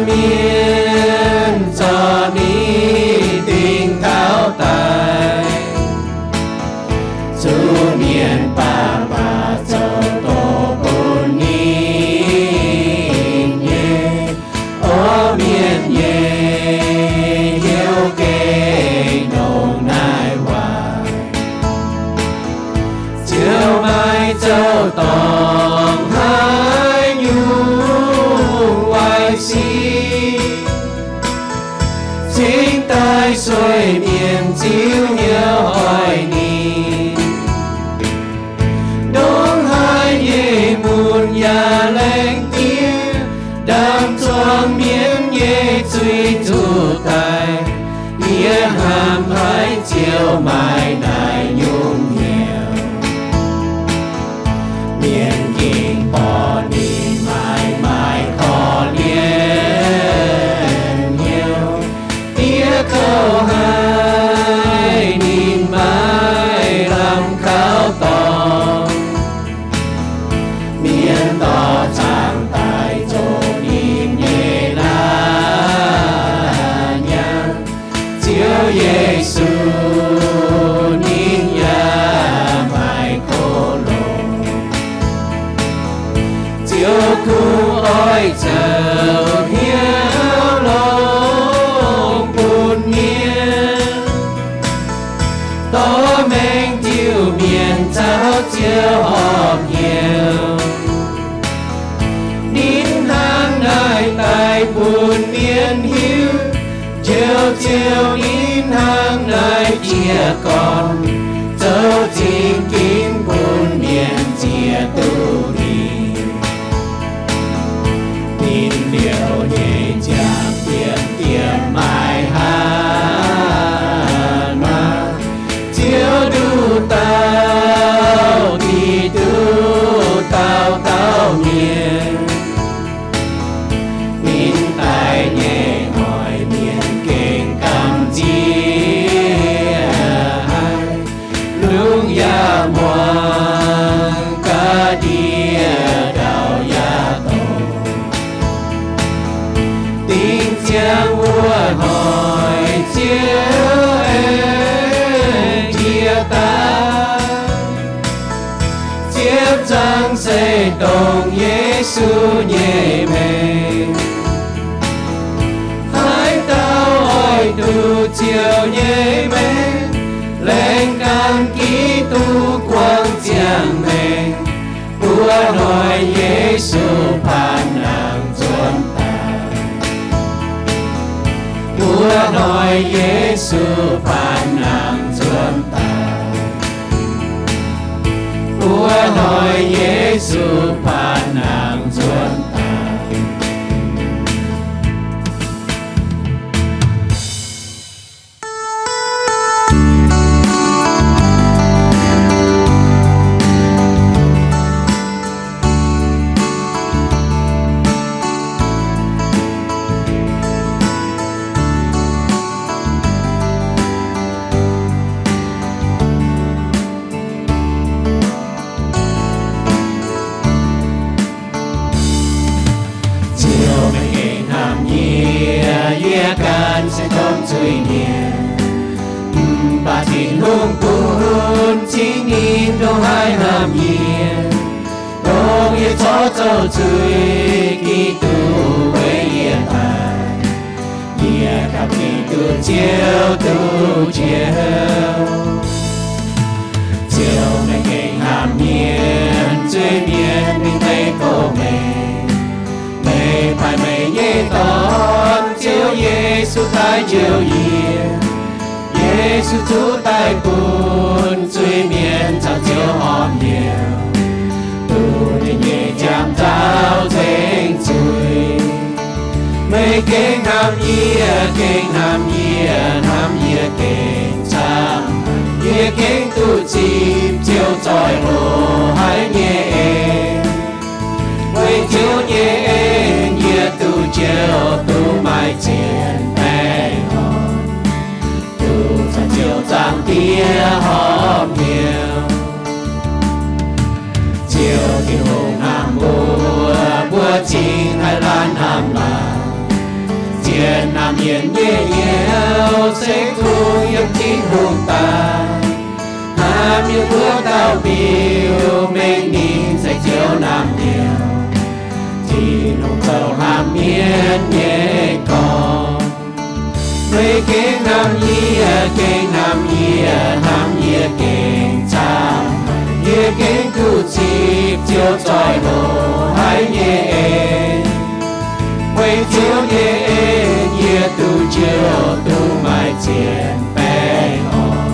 mienh zorqv ninh dingc taux daic. Zuqc mienh baac baac zoux doqc bun ninh nyei. O mienh nyei hnyouv gengh ndongc naaiv waaic. Ziouv maiv zoux dorngc haaix nyungc waaic sic, cingx daaih sueih mienh ziux hnyouv oix ninh. Ndongc haaix nyei mun yaac laengz diev, ndaamv-zuangx mienh nyei zuiz zuqc daic. Yie hnamv haiz Ziouv maaih naaic nyungc hnyouv. Mienh gengh borqv ninh maaiz maaiz korv-lienh hnyouv. Diev kouv haic ninh maiv lamh kaux dorngx. Mienh dorh zaangc daaih zoux ninh nyei la'nyauv. Ziouv Yesu ninh yaac maaih kov longx. Ziouv kungx oix zoux hnyouv longx bun mienh, dorh maengc diuh mienh caux Ziouv horpc hnyouv. Ninh hnangv naaiv daaih bun mienh hiuv, njoux Ziouv ninh hnangv naaiv jiez gorn, zoux zingx ginv bun mienh ziex duqv dingc. Ninh liouc nyei ziangh diemv diemv maaih hatc maaz, Ziouv nduqc dauh dingc duqv dauh dauh mienh. Ninh daic nyei oix mienh gengh gamh nziex haic, lungh yaac muangx, ga'ndiev ndau yaac dongz. Dingc ziangx wuov hnoi Ziouv aengx jiex daaih. Ziouv zaangc se dongh Yesu nyei maengc. Haaix dauh oix duqv Ziouv nyei maengc, laengz gan Giduc guangc ziangh maengc. Buo hnoi Yesu paan nangc nzuonx daaih. Buo hnoi Yesu paan nangc nzuonx daaih. Buo hnoi Yesu paan nangc nzuonx daaih. Ziouv, meih gengh hnamv yie, yie ganh se domh zuiz-mienh. Mv baac Tin-Hungh bun cingv ninh ndongc haaix hnamv yie, dongh yie corc zoux zuiz, Giduc weic yie daic. Yie gapv Giduc Ziouv duqv njoux. Ziouv, meih gengh hnamv mienh, zuiz-mienh mingh deix gox meih. Meih paaiv meih nyei Dorn, Ziouv Yesu, daaih njoux yie. Yesu zuqc daaih bun zuiz-mienh caux Ziouv horpc hnyouv, duqv ninh nyei jangx nzauh ceng zuiz. Meih gengh hnamv yie, gengh hnamv yie, hnamv yie gengh camv. Yie gengh duqv zipv Ziouv zoih loz-haic nyei en. Weic Ziouv nyei en, yie duqv Ziouv duqv maaih cien baengh orn, duqv caux Ziouv Zaangc Diex horpc hnyouv. Ziouv Tin-Hungh hnamv mbuo, mbuo cingx haih laanh hnamv laanh. Yie naamh mienh nyei youz se tungx yiem Tin-Hungh daaih. Hnamv yie mbuo dauh biux mengh ninh se Ziouv naamh nyouz. Tin-Hungh zoux hnamv mienh nyei gorx. Meih gengh hnamv yie, gengh hnamv yie, hnamv yie gengh camv. Yie gengh duqv zipv Ziouv zoih loz-hnoi nyei en. Weic Ziouv nyei en yie duqv njoux, duqv maaih zien baengh orn,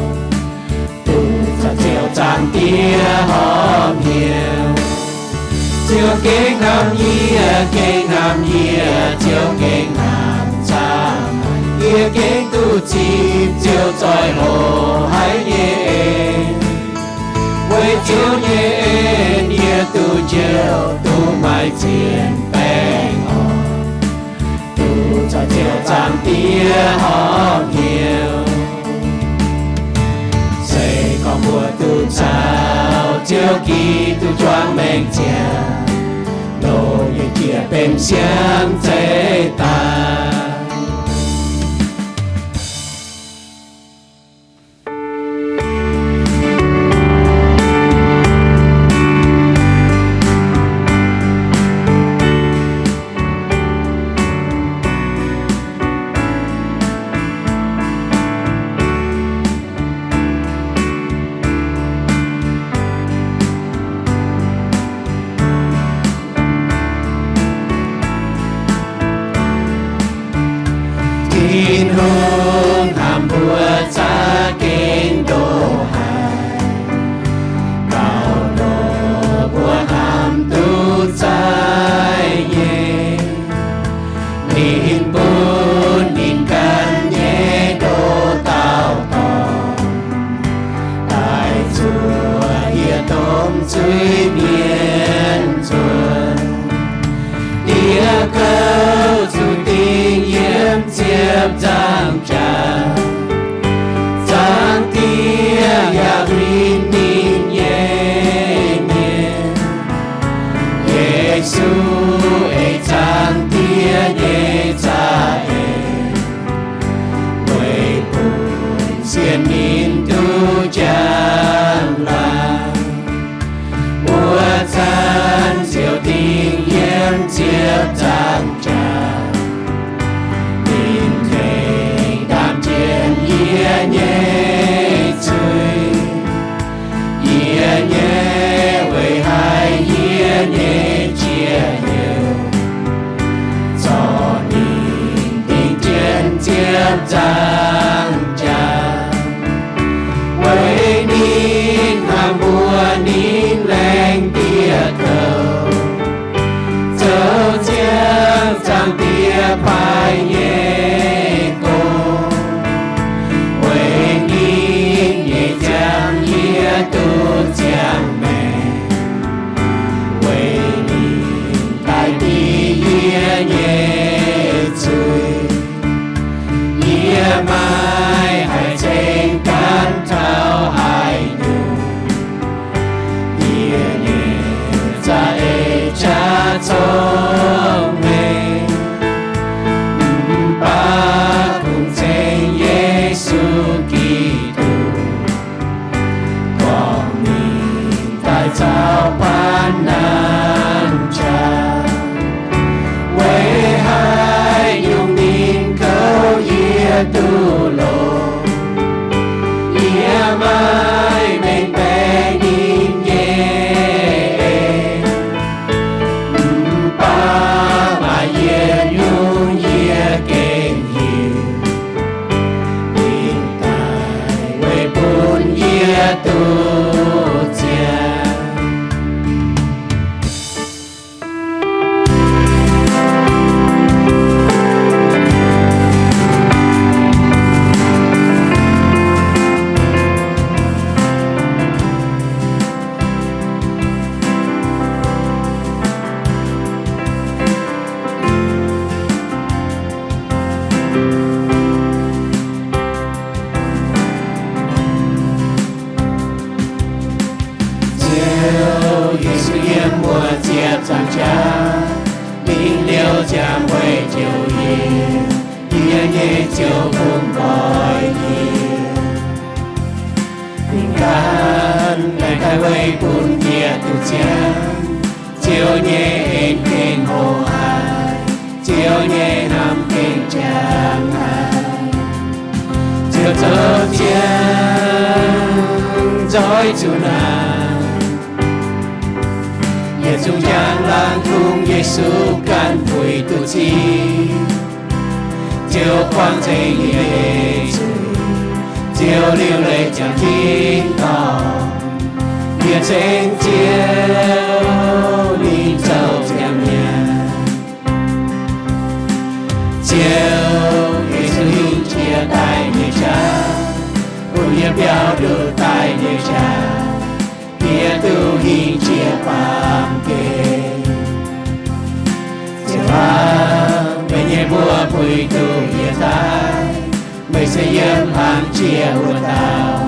duqv caux Ziouv Zaangc Diex horpc hnyouv. Ziouv gengh hnamv yie, gengh hnamv yie, Ziouv gengh hnamv camv. Yie gengh duqv zipv Ziouv zoih loz-hnoi nyei en. Weic Ziouv nyei en yie duqv njoux, duqv maaih zien baengh orn, duqv caux Ziouv Zaangc Diex horpc hnyouv. Se gorngv mbuo duqv caux Ziouv Giduc juangc maengc ziangh, longc nyei jiex benx siang zeiv daaih. Tin-Hungh hnamv mbuo za'gengh ndoqc haic, gauh ndoqc mbuo hnamv duqv zaiv nyei. Ninh bun ninh ganh nyei ndoqc dauh dorn daaih zuoqc yie domh zuiz-mienh nzuonx. Diex gouv zuqc dingh yiem ziepc nzaangc jaax, Zaangc Diex yaac huin ninh nyei mienh. Yesu eix Zaangc Diex nyei za'eix, weic bun sienx ninh duqv njang-laangc. Wuov zanc ziouc dingh yiem ziepc nzaangc jaax, ninh tengx ndaamv jienv yie nyei zuiz. Yie nyei weic haih yie nyei jiex youh, zorqv ninh dingh jienv ziepc nzaangc jaax. Weic ninh hnamv mbuo, ninh laengz dieh kouv, zoux ziangh Zaangc Diex paaiv nyei gong. Weic ninh nyei ziangh yie duqv ziangh maengc, weic ninh daaih dingh yie nyei zuiz. Yie maiv haih ceng ganh taux haaix nyungc. Yie nyei za'eix qaqv cong-mengh, mv baac kungx ceng Yesu Giduc, gorngv ninh daaih caux baamh naamh jaax. Weic haaix nyungc ninh kouv yie duqv longx, yie maiv mengh baeqc ninh nyei en. Mv baac maaih yietc nyungc yie gengh hiuv, ninh daaih weic bun yie duqv ziangh. Ziouv Yesu yiem wuov ziepc nzaangc jaax, mingh liouh ziangh weic njoux yie. nyei ziouc bun nqoi yie. Fingx Gan laengz daaih weic bun yie duqv ziangh Ziouv nyei en gengh hoqc haic, Ziouv nyei hnamv gengh jangx haic. Ziouv zoux ziangh nzoih zuqc naaic, yietc zungv njang laangz kungx Yesu ganh puix duqv zingh. Ziouv buangh nzengc yie nyei zuiz, Ziouv liuc leiz ziangx tin-dorngh, yie ceng Ziouv ninh zoux ziangh mienh. Ziouv Yesu hingh jiex daaih nyei qaqv, bun yie biaux nduqc daaih nyei qaqv, yie duqv hingh jiex baamh gen. Ziouv aac, meih nyei mbuox puix duqv yie daaih, meih se yiem hlang jiex wuov dauh,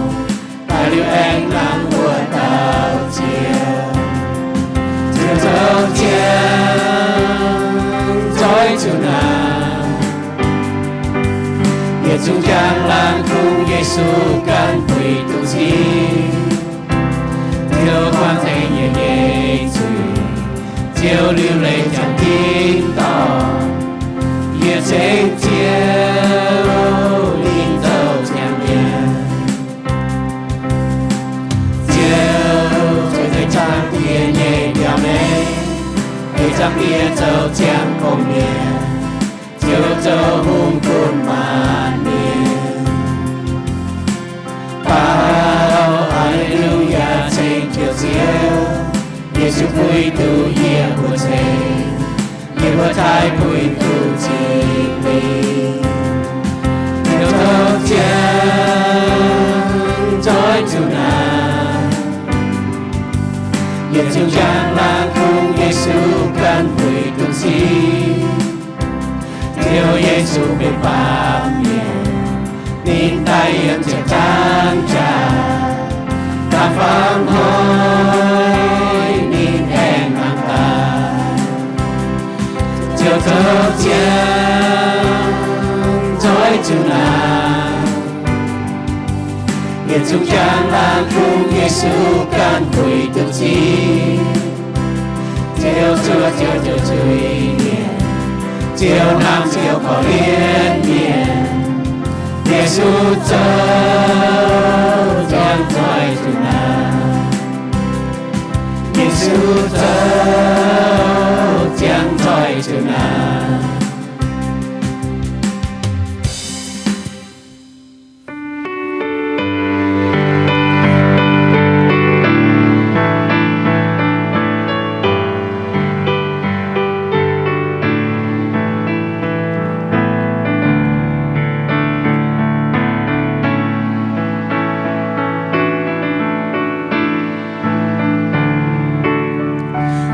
daaih liuz aengx nangv wuov dauh Ziouv. Ziouv zoux ziangh nzoih zuqc naaic, yietc zungv njang laangz kungx Yesu ganh puix duqv zingh. Ziouv buangh nzengc yie nyei zuiz, Ziouv liuc leiz ziangx tin-dorngh, yie ceng Ziouv ninh zoux ziangh mienh. Ziouv zoux nzengc zaangc Diex nyei mbiaauc mengh, ei zaangc Diex zoux ziangx gong-mienh, Ziouv zoux hungh gunv maanc mienh. Faaux aa^le^lu^yaa, ceng Ziouv Ziouv, Yesu puix duqv yie mbuo ceng, yie mbuo taaih puix duqv Singx Lingh. Ziouv zoux ziangh nzoih zuqc naaic, yietc zungv njang laangz kungx Yesu ganh puix duqv zingh. Ziouv Yesu benx baamh mienh, ninh daaih yiem ziepc nzaangc jaax, da'faanh hnoi ninh aengx nangh daaih. Ziouv zoux ziangh nzoih zuqc naaic, yietc zungv njang laangz kungx Yesu ganh puix duqv zingh. Ziouv zuov Ziouv zoux zuiz-mienh, Ziouv hnamv Ziouv korv-lienh mienh. Yesu zoux ziangh nzoih zuqc naaic. Yesu zoux ziangh nzoih zuqc naaic.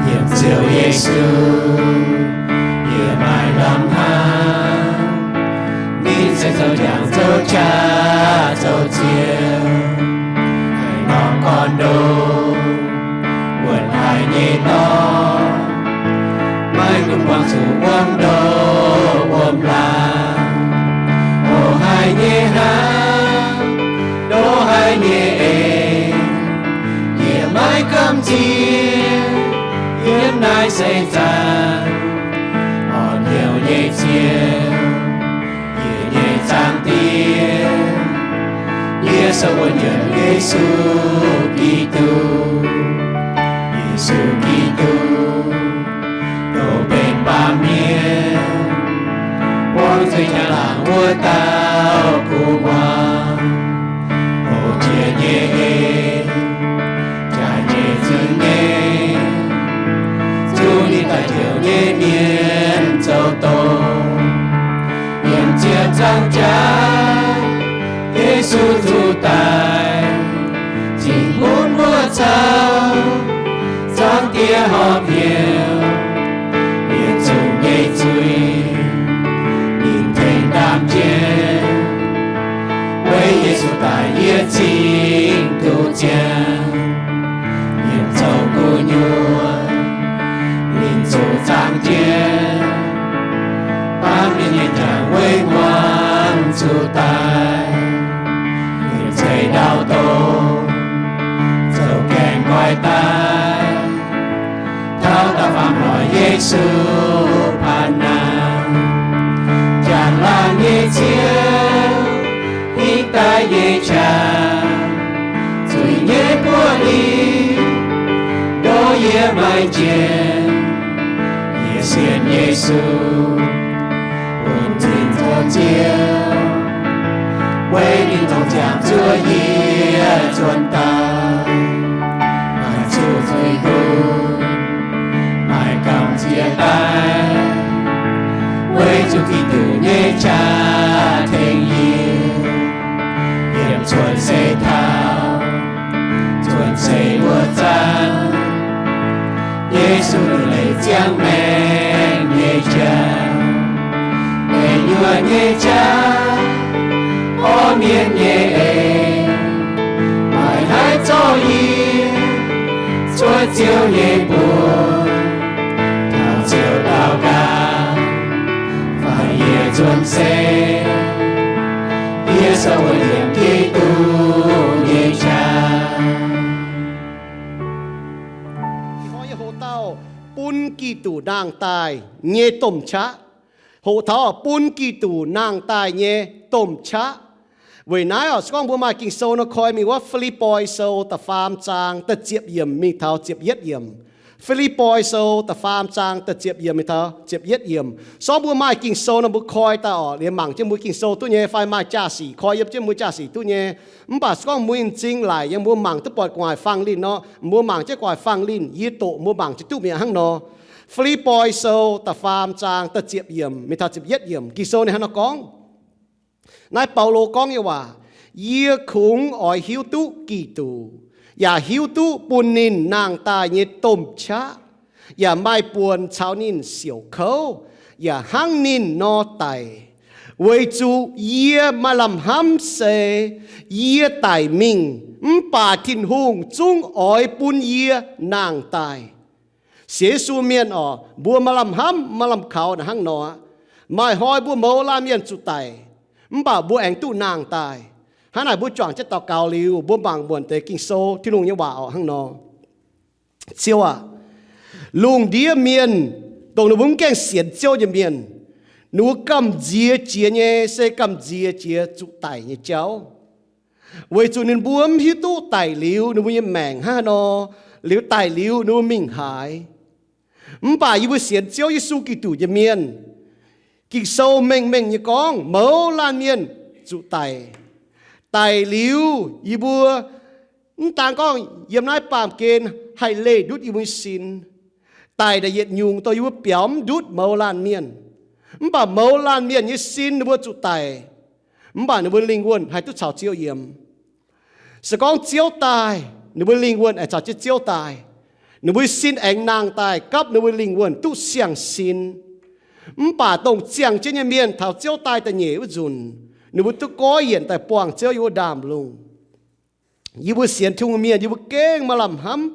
Yiem Ziouv Yesu, yie maaih lamh hnamv, ninh se zoux njang zoux jaax zoux Ziouv, haiz norm gorn-ndoqv, wuonv haic nyei norm, maiv gunv buangh zuqc wuom ndoqv wuom laangz, hoqc haic nyei hnamv, ndoqv haic nyei eix, yie maiv gamh nziex yiem naaiv seix zaangc, orn-youh nyei Ziouv, yie nyei Zaangc Diex. Yie sou wuonx yiem Yesu Giduc, Yesu Giduc, dongh benx baamh mienh, buangv zuiz njang-laangc wuov dauh gu'nguaaz, hoqc jiex nyei en, jaaix nyei zingh nyei, zuqc ninh daaih njoux nyei mienh zoux doz. Yiem ziepc nzaangc jaax, Yesu zuqc daic, cingx bun mbuo caux Zaangc Diex horpc hnyouv. Yietc zungv nyei zuiz ninh tengx ndaamv jienv. Weic Yesu daic yie cingx duqv ziangh. Yiem zoux gu'nyuoz ninh zuqc zaangc jienv, baamh mienh nyei njang weic nguaaic Yesu daaih, yiem ceix ndau-dorng, zoux gaengh nqoi daaih, taux da'faam hnoi Yesu paan naaic, njang-laangc nyei Ziouv, hingv daaih nyei qangx, zuiz nyei buoqv lingh, ndoqv yie maaih jien, yie sienx Yesu, bun zinh zoux Ziouv, weic ninh zoux ziangx zuov yie nzuonx daaih, maaih zuqc zuiz-nduqc, maaih gamh nziex daaih, weic zuqc Giduc nyei qaqv tengx yie, yiem cuotv seix taux, cuotv seix wuov zanc, Yesu leiz ziangh maengc nyei jauv, meih nyuonh nyei jauv, orv mienh nyei eix, maaih haaix zorqv yie cuotv Ziouv nyei mbuox, taux Ziouv daux gaux, faix yie nzuonx seix, yie se wuov yiemc Giduc nyei qaqv. Ih hnoi yie hoqc dauh bun Giduc nangh daaih nyei domh qaqv. Hoqc taux bun Giduc nangh daaih nyei domh qaqv. Weic naaiv oc, se gorngv mbuo maaih Ging-Sou nor koi mingh wuov Fi^lipv^poi Sou da'faam zaang da'ziepc yiemc mingh taux ziepc yietv yiemc. Fi^lipv^poi Sou da'faam zaang da'ziepc yiemc mingh taux ziepc yietv yiemc. Se gorngv mbuo maaih Ging-Sou nor mbuo koi daaih oc, liemh mangc jienv mbuo Ging-Sou duqv nyei, fai maaih jaa-sic koi yiem jienv mbuo jaa-sic duqv nyei. Mv baac se gorngv mbuo nyei m'zing laic nyei, mbuo mangc duqv buatc gu'nguaaic fangx linh nor, mbuo mangc jienv gu'nguaaic fangx linh, yie doqc mbuo mangc jienv duqv mi'aqv hnangv nor. Fi^lipv^poi Sou da'faam zaang da'ziepc yiemc mingh taux ziepc yietv yiemc, Ging-Sou ninh hnangv nor gorngv. Naaiv Baulo gorngv nyei waac, yie kungx oix hiuv duqv Giduc, yaac hiuv duqv bun ninh nangh daaih nyei domh qaqv, yaac maaih buonc caux ninh siouc kouv, yaac hnangv ninh nor daic. Weic zuqc yie maaih lamh hnamv se yie daic mingh, mv baac Tin-Hungh zungv oix bun yie nangh daaih. Sienx Yesu mienh oc, mbuo maaih lamh hnamv, maaih lamh kaux naaic hnangv nor aqv. Maaih hnoi mbuo mouz laanh mienh zuqc daic, mv baac mbuo aengx duqv nangh daaih. Hnangv naaic mbuo juangc jienv daux gaux liuz, mbuo mangc muonc deix Ging-Sou Tin-Hungh nyei waac oc hnangv nor. Ziouv aac, lungh ndiev mienh, dongh ninh mbuo mv gaengh sienx Ziouv nyei mienh, ninh mbuo gamh nziex jiex nyei se gamh nziex jiex zuqc daic nyei jauv. Weic zuqc ninh mbuo mv hiuv duqv daic liuz ninh mbuo nyei maengc hnangv haaix nor, liuz daic liuz ninh mbuo mingh haaix. Mv baac yie mbuo sienx Ziouv Yesu Giduc nyei mienh, Ging-Sou mengh mengh nyei gorngv mouz laanh mienh zuqc daic. Daic liuz yie mbuo mv daan gorngv yiem naaiv baamh gen haih leih ndutv yie mbuo nyei sin. Daic naaic yietc nyungc dongh yie mbuo biaux mv ndutv mouz laanh mienh. Mv baac mouz laanh mienh nyei sin ninh mbuo zuqc daic, mv baac ninh mbuo lingh wuonh haih duqv caux Ziouv yiem. Se gorngv Ziouv daaih, ninh mbuo lingh wuonh aengx caux jienv Ziouv daaih. Ninh mbuo sin aengx nangh daaih gapv ninh mbuo lingh wuonh duqv siang-sin. Mv baac dongh ziangh jienv nyei mienh taux Ziouv daaih da'nyeic wuov nzunc, ninh mbuo duqv goiv yienc daaih buangh Ziouv yiem wuov ndaamv-lungh. Yie mbuo sienx Tin-Hungh mienh, yie mbuo gengh maaih lamh hnamv.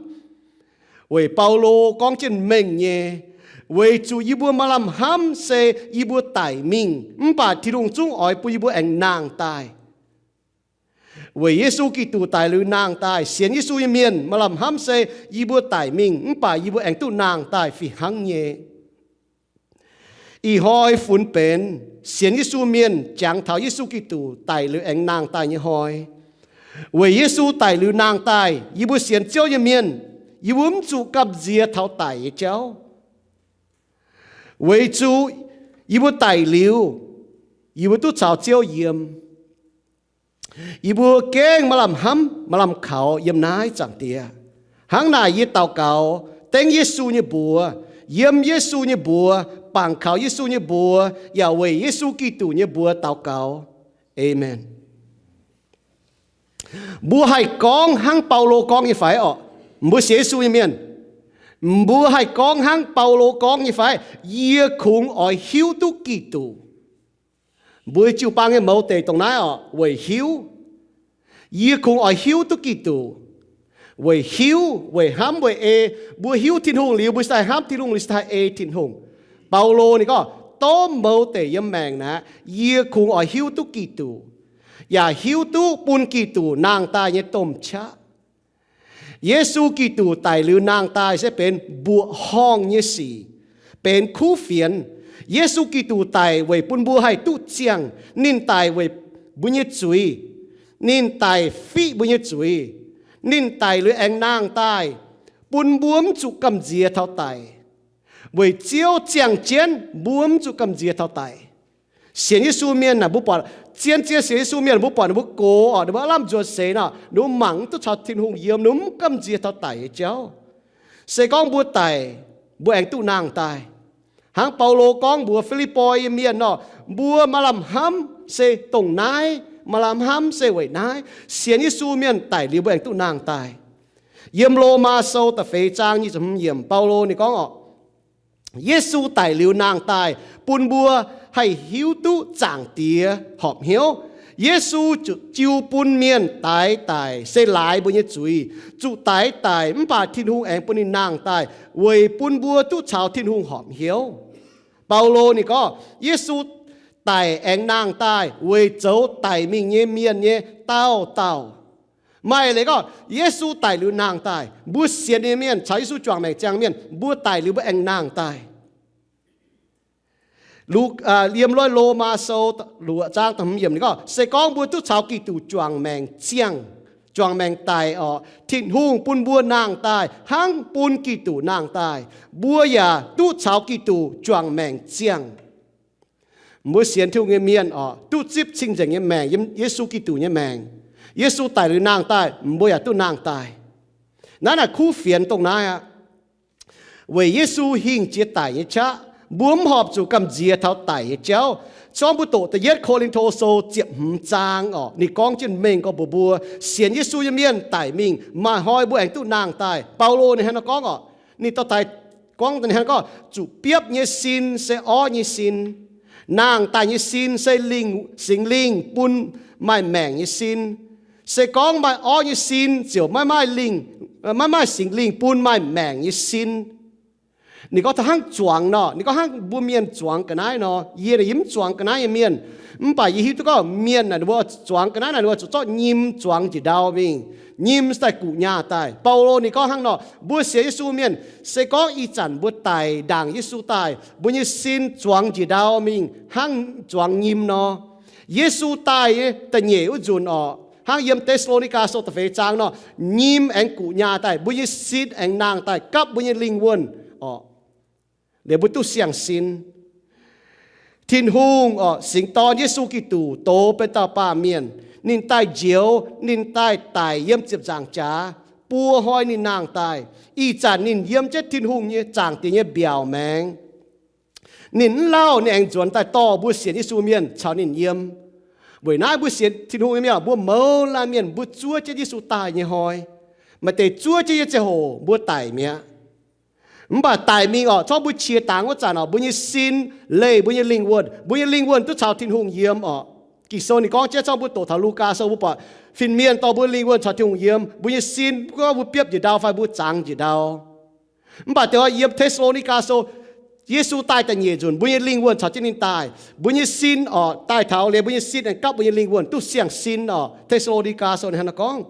Weic Baulo gorngv jienv mengh nyei, weic zuqc yie mbuo maaih lamh hnamv se yie mbuo daic mingh, mv baac Tin-Hungh zungv oix bun yie mbuo aengx nangh daaih. Weic Yesu Giduc daic liuz nangh daaih, sienx Yesu nyei mienh maaih lamh hnamv se yie mbuo daic mingh, mv baac yie mbuo aengx duqv nangh daaih fih hnangv nyei. Ih hnoi funx benx sienx Yesu mienh jangx taux Yesu Giduc daic liuz aengx nangh daaih nyei hnoi. Weic Yesu daic liuz nangh daaih, yie mbuo sienx Ziouv nyei mienh, yie mbuo mv zuqc gamh nziex taux daic nyei jauv. Weic zuqc yie mbuo daic liuz, yie mbuo duqv caux Ziouv yiem. Yie mbuo gengh maaih lamh hnamv, maaih lamh kaux yiem naaiv Zaangc Diex. Hnangv naaic yie daux gaux dengv Yesu nyei mbuox, yiem Yesu nyei mbuox, bangc kaux Yesu nyei mbuox, yaac weic Yesu Giduc nyei mbuox daux gaux. Aamen. Mbuo haih gorngv hnangv Baulo gorngv nyei fai orqc? Mbuo sienx Yesu nyei mienh, mbuo haih gorngv hnangv Baulo gorngv nyei fai? Yie kungx oix hiuv duqv Giduc. Mbuo jiu-baang nyei mouz deic dongh naaiv orqc, weic hiuv. Yie kungx oix hiuv duqv Giduc. Weic hiuv, weic hnamv, weic ei. Mbuo hiuv Tin-Hungh liuz, mbuo cingx daaih hnamv Tin-Hungh, liuz cingx daaih ei Tin-Hungh. Baulo ninh gorngv, Dongh mouz deic yiem maengc naaiv, yie kungx oix hiuv duqv Giduc, yaac hiuv duqv bun Giduc nangh daaih nyei domh qaqv. Yesu Giduc daic liuz nangh daaih se benx mbuoqc horngh nyei sic, benx kuv fienx. Yesu Giduc daic weic bun mbuo haih duqv ziangh. Ninh daic weic mbuo nyei zuiz. Ninh daic fiqv mbuo nyei zuiz. Ninh daic liuz aengx nangh daaih, bun mbuo mv zuqc gamh nziex taux daic. Weic Ziouv ziangh jienv, mbuo mv zuqc gamh nziex taux daic. Sienx Yesu mienh naaic, mbuo buatc, zien-zien sienx Yesu mienh, mbuo buatc ninh mbuo gox oc, ninh mbuo aav lamh nzuonx seix nor, ninh mbuo mangc mv duqv caux Tin-Hungh yiem, ninh mbuo mv gamh nziex taux daic nyei jauv. Se gorngv mbuo daic, mbuo aengx duqv nangh daaih. Hnangv Baulo gorngv mbuox Fi^lipv^poi nyei mienh nor, mbuo maaih lamh hnamv se dongh naaiv, maaih lamh hnamv se weic naaiv. Sienx Yesu mienh daic liuz mbuo aengx duqv nangh daaih. Yiem Lomaa Sou da'feix zaang nyic ziepc hmz yiemc, Baulo ninh gorngv oc, Yesu daic liuz nangh daaih bun mbuo haih hiuv duqv Zaangc Diex horpc hnyouv. Yesu zuqc jiu bun mienh daix daic se laaix mbuo nyei zuiz. Zuqc daix daic mv baac Tin-Hungh aengx bun ninh nangh daaih weic bun mbuo duqv caux Tin-Hungh horpc hnyouv. Baulo ninh gorngv, Yesu daic aengx nangh daaih weic zoux daic mingh nyei mienh nyei daauh dauh. Maaih leiz gorngv Yesu daic liuz nangh daaih, mbuo sienx nyei mienh caux Yesu juangc maengc ziangh mienh, mbuo daic liuz mbuo aengx nangh daaih. Lu, aa, yiem Lomaa Sou luoqc zaang da'hmz yiemc ninh gorngv, se gorngv mbuo duqv caux Giduc juangc maengc ziangh, juangc maengc daic oc, Tin-Hungh bun mbuo nangh daaih hnangv bun Giduc nangh daaih, mbuo yaac duqv caux Giduc juangc maengc ziangh. Mbuo sienx Tin-Hungh nyei mienh oc, duqv zipv cing-nzengc nyei maengc yiem Yesu Giduc nyei maengc. Yesu daic liuz nangh daaih, mbuo yaac duqv nangh daaih. Naaiv naaic kuv fienx dongh naaiv aqv. Weic Yesu hingh jiex daic nyei qaqv, mbuo mv horpc zuqc gamh nziex taux daic nyei jauv. Zorngv mbuo doqc da'yietv Ko^lin^to Sou ziepc hmz zaang oc, ninh gorngv jienv mengh gorx mbuox mbuo, sienx Yesu nyei mienh daic mingh, maaih hnoi mbuo aengx duqv nangh daaih. Baulo ninh hnangv naaiv gorngv oc, ninh dorh daaih gorngv, ninh hnangv gorngv, zuqc biopv nyei sin se orv nyei sin. Nangh daaih nyei sin se Lingh, Singx Lingh bun maaih maengc nyei sin. Se gorngv maaih orv nyei sin ziouc maiv maaih lingh, maiv maaih Singx Lingh bun maaih maengc nyei sin. Ninh gorngv taux hnangv zuangx nor, ninh gorngv hnangv mbuo mienh zuangx ga'naaiv nor. Yie naaic yie mv zuangx ga'naaiv nyei mienh, mv baac yie hiuv duqv gorngv mienh naaic ninh mbuo zuangx ga'naaiv naaic ninh mbuo zuqc zorqv nyim zuangx njiec ndau mingh. Nyim se daaih guqc nyaah daaih. Baulo ninh gorngv hnangv nor, mbuo sienx Yesu mienh, se gorngv ih zanc mbuo daic ndaangc Yesu daaih, mbuo nyei sin zuangx njiec ndau mingh hnangv zuangx nyim nor. Yesu daaih nyei da'nyeic wuov nzunc orqc, hnangv yiem Dexalonika Sou da'feix zaang nor, nyim aengx guqc nyaah daaih, mbuo nyei sin aengx nangh daaih gapv mbuo nyei lingh wuonh orqc. Liuz mbuo duqv siang-sin. Tin-Hungh orqc, Singx Dorn Yesu Giduc doz benx dauh baamh mienh. Ninh daaih njoux, ninh daaih daic yiem ziepc nzaangc jaax, buo hnoi ninh nangh daaih. Ih zanc ninh yiem jienv Tin-Hungh nyei, Zaangc Diex nyei mbiaauc maengx. Ninh mv lauh ninh aengx nzuonx daaih dorh mbuo sienx Yesu mienh caux ninh yiem. Weic naaiv mbuo sienx Tin-Hungh nyei mienh, mbuo mouz laanh mienh mbuo zuov jienv Yesu daaih nyei hnoi. Maaih deix zuov jienv nyei ziangh hoc mbuo daic mi'aqv. Mv baac daic mingh orqc, zorqv mbuo qiex dangx wuov zanc orqc, mbuo nyei sin, leih mbuo nyei lingh wuonh, mbuo nyei lingh wuonh duqv caux Tin-Hungh yiem orqc. Ging-Sou ninh gorngv jienv, zorqv mbuo doqc taux Lugaa Sou mbuo buatc fin-mienh dorh mbuo lingh wuonh caux Tin-Hungh yiem, mbuo nyei sin, mv gorngv mbuo biopv njiec ndau fai mbuo zuangx njiec ndau. Mv baac deix yiem Dexalonika Sou, Yesu daaih da'nyeic nzunc, mbuo nyei lingh wuonh caux jienv ninh daaih. Mbuo nyei sin orqc, daaih taux liuz mbuo nyei sin aengx gapv mbuo nyei lingh wuonh duqv siang-sin orqc. Dexalonika Sou ninh hnangv naaiv gorngv,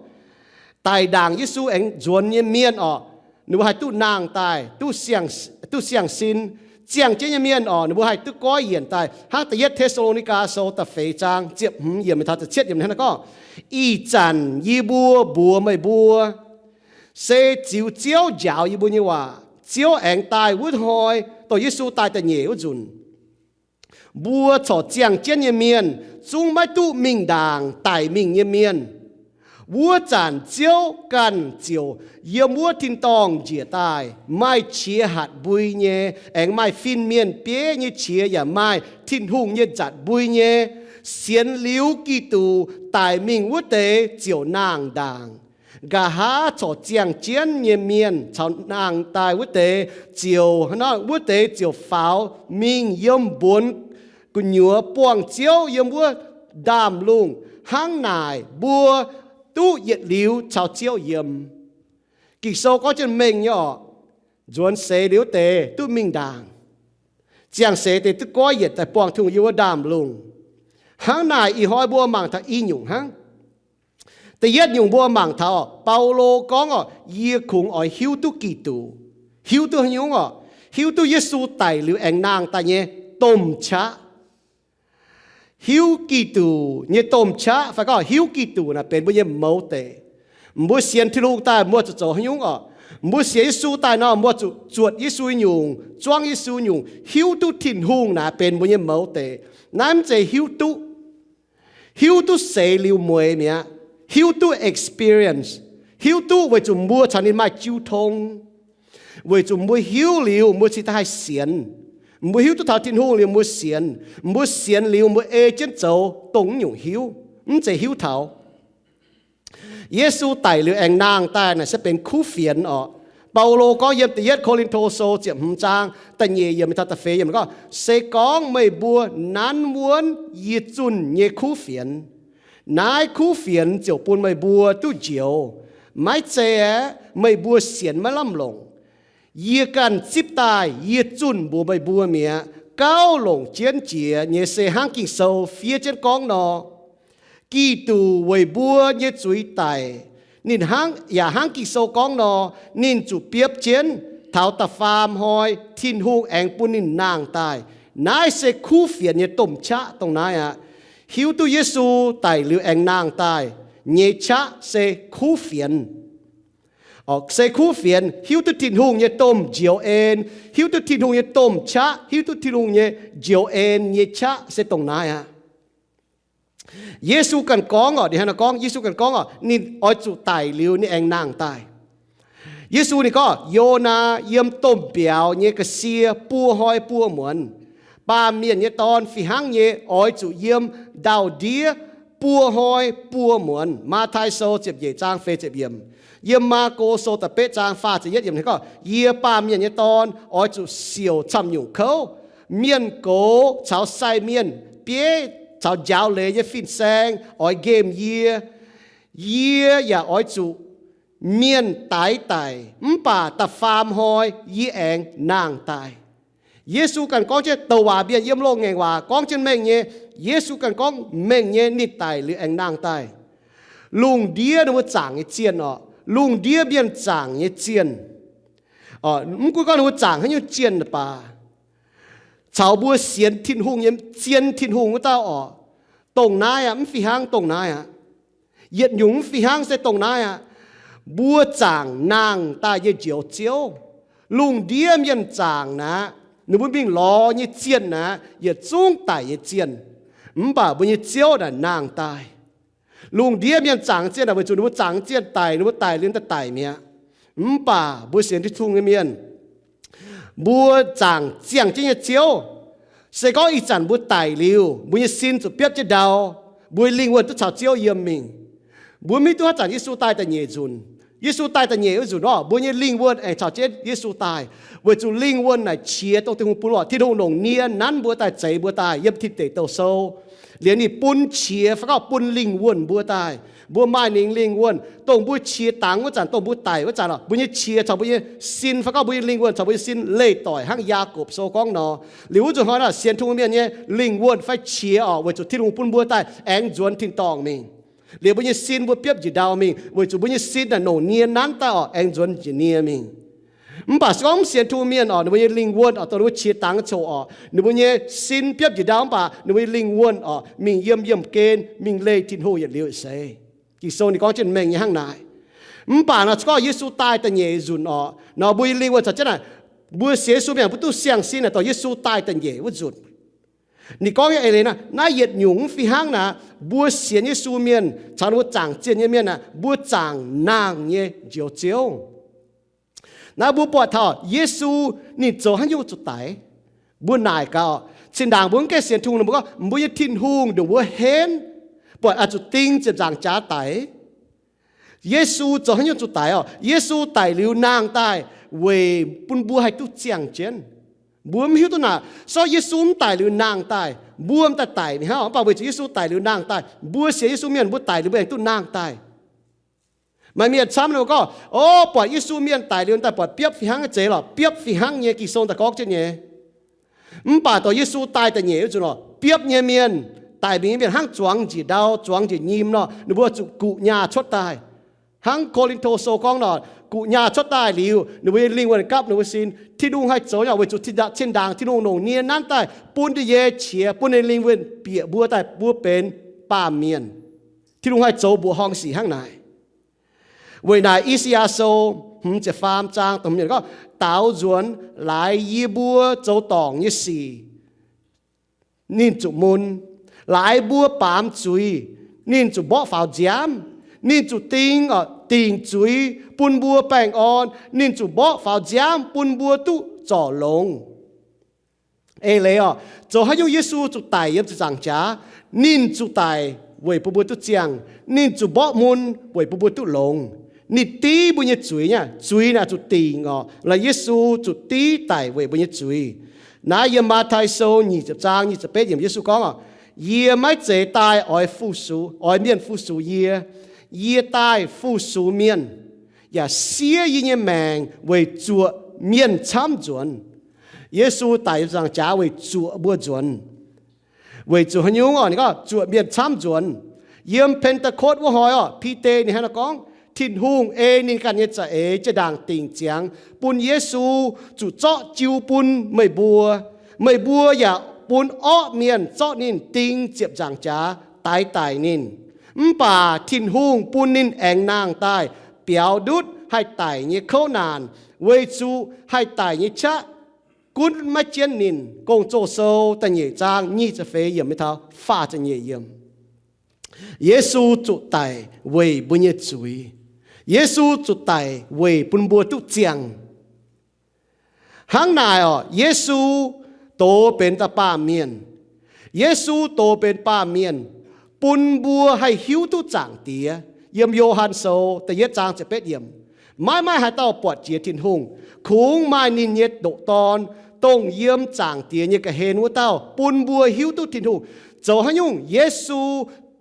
daic ndaangc Yesu aengx nzuonx nyei mienh orqc, ninh mbuo haih duqv nangh daaih, duqv siang, duqv siang-sin. Ziangh jienv nyei mienh orqc, ninh mbuo haih duqv goiv yienc daaih. Hnangv da'yietv Dexalonika Sou da'feix zaang ziepc hmz yiemc taux da'cietv yiemc hnangv naaiv gorngv, ih zanc yie mbuo mbuox meih mbuo, se ziux Ziouv njaaux yie mbuo nyei waac, Ziouv aengx daaih wuov hnoi, dongh Yesu daaih da'nyeic wuov nzunc, mbuo corc ziangh jienv nyei mienh zungv maiv duqv mingh ndaangc daic mingh nyei mienh. Wuov zanc Ziouv ganh ziouc yiem wuov tin-dorngh njiec daaih, maaih qiex hatc mbui nyei, aengx maaih fin-mienh bieiv nyei qiex yaac maaih Tin-Hungh nyei nzatc mbui nyei. Sienx liuz Giduc daic mingh wuov deix ziouc nangh ndaangc. Nqa'haav corc ziangh jienv nyei mienh caux nangh daaih wuov deix ziouc, wuov deix ziouc faaux mingh yiem mbuonx gu'nyuoz buangh Ziouv yiem wuov ndaamv-lungh. Hnangv naaic mbuo duqv yietc liuz caux Ziouv yiem. Ging-Sou gorngv jienv mengh nyei orqc, nzuonx seix liuz wuov deix duqv mingh ndaangc. ziangh seix deix duqv goiv yietc daaih buangh Tin-Hungh yiem wuov ndaamv-lungh. Hnangv naaic ih hnoi mbuo mangc taux i nyungc hnangv. Da'yietv nyungc mbuo mangc taux Baulo gorngv oc, yie kungx oix hiuv duqv Giduc. Hiuv duqv haaix nyungc oc? Hiuv duqv Yesu daic liuz aengx nangh daaih nyei domh qaqv. Hiuv Giduc nyei domh qaqv fai gorngv hiuv Giduc naaic benx mbuo nyei mouz deic. Mbuo sienx Tin-Hungh daaih mbuo zuqc zoux haaix nyungc oc? Mbuo sienx Yesu daaih nor mbuo zuqc zuotc Yesu nyungc, zuangv Yesu nyungc, hiuv duqv Tin-Hungh naaic benx mbuo nyei mouz deic. Naaiv mv zeiz hiuv duqv, hiuv duqv seix liuz mueiz mi'aqv. Hiuv duqv experience, hiuv duqv weic zuqc mbuo caux ninh maaih jiu tong. Weic zuqc mbuo hiuv liuz mbuo cingx daaih haih sienx. Mbuo hiuv duqv taux Tin-Hungh liuz mbuo sienx. Mbuo sienx liuz mbuo ei jienv zoux dongh nyungc hiuv, mv zeiz hiuv taux. Yesu daic liuz aengx nangh daaih naaic se benx kuv fienx oc. Baulo gorngv yiem Da'yietv Ko^lin^to Sou ziepc hmz zaang da'nyeic yiemc taux da'feix yiemc gorngv, se gorngv meih mbuo nanv wuonv yie zunh nyei kuv fienx, naaiv kuv fienx ziouc bun meih mbuo duqv njoux. Maiv zeiz aeqv, meih mbuo sienx maiv lamh longc. Yie ganh zipv daaih yie zunh mbuox meih mbuo mi'aqv. Gauh longc jienv jiex nyei se hnangv Ging-Sou fiev jienv gorngv nor, Giduc weic mbuo nyei zuiz daic. Ninh hnangv, yaac hnangv Ging-Sou gorngv nor, ninh zuqc biopv jienv. Taux da'faam hnoi Tin-Hungh aengx bun ninh nangh daaih. Naaiv se kuv fienx nyei domh qaqv dongh naaiv aqv. Hiuv duqv Yesu daic liuz aengx nangh daaih nyei qaqv se kuv fienx. Se kuv fienx, hiuv duqv Tin-Hungh nyei domh njoux en, hiuv duqv Tin-Hungh nyei domh qaqv, hiuv duqv Tin-Hungh nyei njoux en nyei qaqv se dongh naaiv aqv. Yesu ganh gorngv oc, ninh hnangv naaiv gorngv, Yesu ganh gorngv oc, ninh oix zuqc daic liuz ninh aengx nangh daaih. Yesu ninh gorngv, Yonaa yiem domh mbiauz nyei ga'sie buo hnoi buo muonz, Baamh Mienh nyei Dorn fih hnangv nyei oix zuqc yiem ndau-ndiev buo hnoi buo muonz. Matv^tai Sou ziepc nyeic zaang feix ziepc yiemc. Yiem Maako Sou da'betv zaang faah ziepc yietv yiemc gorngv, Yie, Baamh Mienh nyei Dorn, oix zuqc siouc camv-nyungc kouv. Mienh gox caux sai mienh, bieiv caux njaaux leiz nyei fin-saeng oix nqemh yie. Yie yaac oix zuqc mienh daix daic, mv baac da'faam hnoi yie aengx nangh daaih. Yesu ganh gorngv jienv douc waac mienh yiem loz-ngaengc waac gorngv jienv mengh nyei. Yesu ganh gorngv mengh nyei ninh daic liuz aengx nangh daaih. Lungh ndiev ninh mbuo zaangc nyei zienh oc, lungh ndiev mienh zaangc nyei zienh. Mv gunv gorngv ninh mbuo zaangc haaix nyungc zienh baac, caux mbuo sienx Tin-Hungh nyei, zien Tin-Hungh wuov dauh oc, dongh naaiv aqv, mv fih hnangv dongh naaiv aqv. Yietc nyungc mv fih hnangv se dongh naaiv aqv. Mbuo zaangc nangh daaih nyei Njoux Ziouv. Lungh ndiev mienh zaangc naaic, ninh mbuo mingh lorz nyei zienh naaic yietc zungv daic nyei zienh. Mv baac mbuo nyei Ziouv naaic nangh daaih. Lungh ndiev mienh zaangc zienh naaic weic zuqc ninh mbuo zaangc zienh daic, ninh mbuo daic liuz daaih daic mi'aqv. Mv baac mbuo sienx Tin-Hungh nyei mienh, mbuo zaangc ziangh jienv nyei Ziouv, se gorngv ih zanc mbuo daic liuz, mbuo nyei sin zuqc biopv jienv ndau, mbuo lingh wuonh duqv caux Ziouv yiem mingh. Mbuo mv hiuv duqv haaix zanc Yesu daaih da'nyeic nzunc. Yesu daaih da'nyeic wuov nzunc orqc, mbuo nyei lingh wuonh aengx caux jienv Yesu daaih, weic zuqc lingh wuonh naaic qiex dongh Tin-Hungh bun orqc. Tin-Hungh longc nie nanv mbuo daaih, zeix mbuo daaih yiem Tin Deic Douh Sou. Liuz ninh bun qiex fai gorngv bun lingh wuonh mbuo daaih. Mbuo maaih ninh lingh wuonh, dongh mbuo qiex dangx wuov zanc, dongh mbuo daic wuov zanc orqc, mbuo nyei qiex caux mbuo nyei sin fai gorngv mbuo nyei lingh wuonh caux mbuo nyei sin leih doic hnangv Yaagorpc Sou gorngv nor. Liuz wuov nzunc hnoi naaic sienx Tin-Hungh mienh nyei lingh wuonh fai qiex orqc, weic zuqc Tin-Hungh bun mbuo daaih aengx nzuonx tin-dorngh mingh. Liuz mbuo nyei sin mbuo biopv njiec ndau mingh, weic zuqc mbuo nyei sin naaic longc nie nanv daaih orqc, aengx nzuonx njiec nie mingh. Mv baac se gorngv mv sienx Tin-Hungh mienh orqc, ninh mbuo nyei lingh wuonh orqc, dongh ninh mbuo qiex dangx coqv orqc, ninh mbuo nyei sin biopv njiec ndau mv baac ninh mbuo nyei lingh wuonh orqc, mingh yiem yiemh gen, mingh leih Tin-Hungh yietc liuz yietc seix. Ging-Sou ninh gorngv jienv mengh nyei hnangv naaic. Mv baac nor, se gorngv Yesu daaih da'nyeic nzunc orqc, nor mbuo nyei lingh wuonh caux jienv naaic, mbuo sienx Yesu mienh mbuo duqv siang-sin naaic dongh Yesu daaih da'nyeic wuov nzunc. Ninh gorngv nyei eix leiz naaic, naaiv yietc nyungc mv fih hnangv naaic, mbuo sienx Yesu mienh caux ninh mbuo zaangc zienh nyei mienh naaic, mbuo zaangc nangh nyei Njoux Ziouv. Naaiv mbuo buatc taux Yesu ninh zoux haaix nyungc zuqc daic? Mbuo naaic gaax, zinh ndaangc mbuo mv gaengh sienx Tin-Hungh nor, mbuo gorngv mbuo nyei Tin-Hungh ndongc wuov henv, buatc oix zuqc ding ziepc nzaangc jaax daic. Yesu zoux haaix nyungc zuqc daic orqc? Yesu daic liuz nangh daaih weic bun mbuo haih duqv ziangh jienv. Mbuo mv hiuv duqv naaic, se gorngv Yesu mv daic liuz nangh daaih, mbuo m'daaih daic mingh hnangv. Mv baac weic zuqc Yesu daic liuz nangh daaih, mbuo sienx Yesu mienh mbuo daic liuz mbuo aengx duqv nangh daaih. Maaih mienh camv ninh gorngv, o, buatc Yesu mienh daic liuz daaih buatc biopv fih hnangv nyei, zeiz lorqc, biopv fih hnangv nyei. Ging-Sou daaih gorngv jienv nyei. Mv baac dorh Yesu daaih da'nyeic wuov nzunc nor, biopv nyei mienh, daic mingh nyei mienh hnangv zuangx njiec ndau, zuangx njiec nyim nor, ninh mbuo zuqc guqc nyaah cuotv daaih. Hnangv Ko^lin^to Sou gorngv nor, guqc nyaah cuotv daaih liuz, ninh mbuo nyei lingh wuonh gapv ninh mbuo sin. Tin-Hungh haih zoux nyei weic zuqc zinh ndaangc Tin-Hungh longc nie nanv daaih bun da'nyeic qiex, bun ninh lingh wuonh bieqc mbuo daaih mbuo benx baamh mienh. Tin-Hungh haih zoux mbuoqc horngh sic hnangv naaic. Weic naaic I^saa^yaa Sou hmz ziepc faam zaang da'hmz gorngv, daaux nzuonx laaix yie mbuo zoux dorngc nyei sic, ninh zuqc mun. Laaix mbuo baamz zuiz, ninh zuqc mborqv faaux nziaamv. Ninh zuqc ding, dingc zuiz bun mbuo baengh orn. Ninh zuqc mborqv faaux nziaamv bun mbuo duqv zorc longx. Eix leiz oc, zoux haaix nyungc Yesu zuqc daic yiem ziepc nzaangc jaax? Ninh zuqc daic weic bun mbuo duqv ziangh. Ninh zuqc mborqv mun weic bun mbuo duqv longx. Ninh div mbuo nyei zuiz nyei. Zuiz naaic zuqc dingc oc. Laaix Yesu zuqc div daic weic mbuo nyei zuiz. Naaiv yiem Matv^tai Sou nyic ziepc zaang nyic ziepc betv yiemc Yesu gorngv oc, yie maiv zeiz daaih oix fu-sux, oix mienh fu-sux yie. Yie daaih fu-sux mienh, yaac siev yie nyei maengc weic zuoqc mienh camv nzuonx. Yesu daic yiem ziepc nzaangc jaax weic zuoqc mbuo nzuonx. Weic zuqc haaix nyungc oc? Ninh gorngv zuoqc mienh camv nzuonx. Yiem Pen^te^kotv wuov hnoi oc, Bide ninh hnangv naaiv gorngv, Tin-Hungh ei ninh ganh nyei za'eix jaa-ndaangc dingc ziangx bun Yesu zuqc zorqv jiu bun meih mbuo. Meih mbuo yaac bun orqv mienh zorqv ninh ding ziepc nzaangc jaax daix daic ninh. Mv baac Tin-Hungh bun ninh aengx nangh daaih biaux ndutv haih daic nyei kouv naanc, weic zuqc haih daic nyei qaqv gunv maiv jienv ninh. Gong-Zoh Sou da'nyeic zaang nyic ziepc feix yiemc mingh taux faah ziepc nyeic yiemc. Yesu zuqc daic weic mbuo nyei zuiz. Yesu zuqc daic weic bun mbuo duqv ziangh. Hnangv naaic oc, Yesu doz benx da'baamh mienh. Yesu doz benx baamh mienh bun mbuo haih hiuv duqv Zaangc Diex. Yiem Yo^han Sou da'yietv zaang ziepc betv yiemc, maiv maaih haaix dauh buatc jiex Tin-Hungh, kungx maaih ninh nyei ndoqc Dorn, dongh yiem Zaangc Diex nyei ga'hlen wuov dauh, bun mbuo hiuv duqv Tin-Hungh. Zoux haaix nyungc Yesu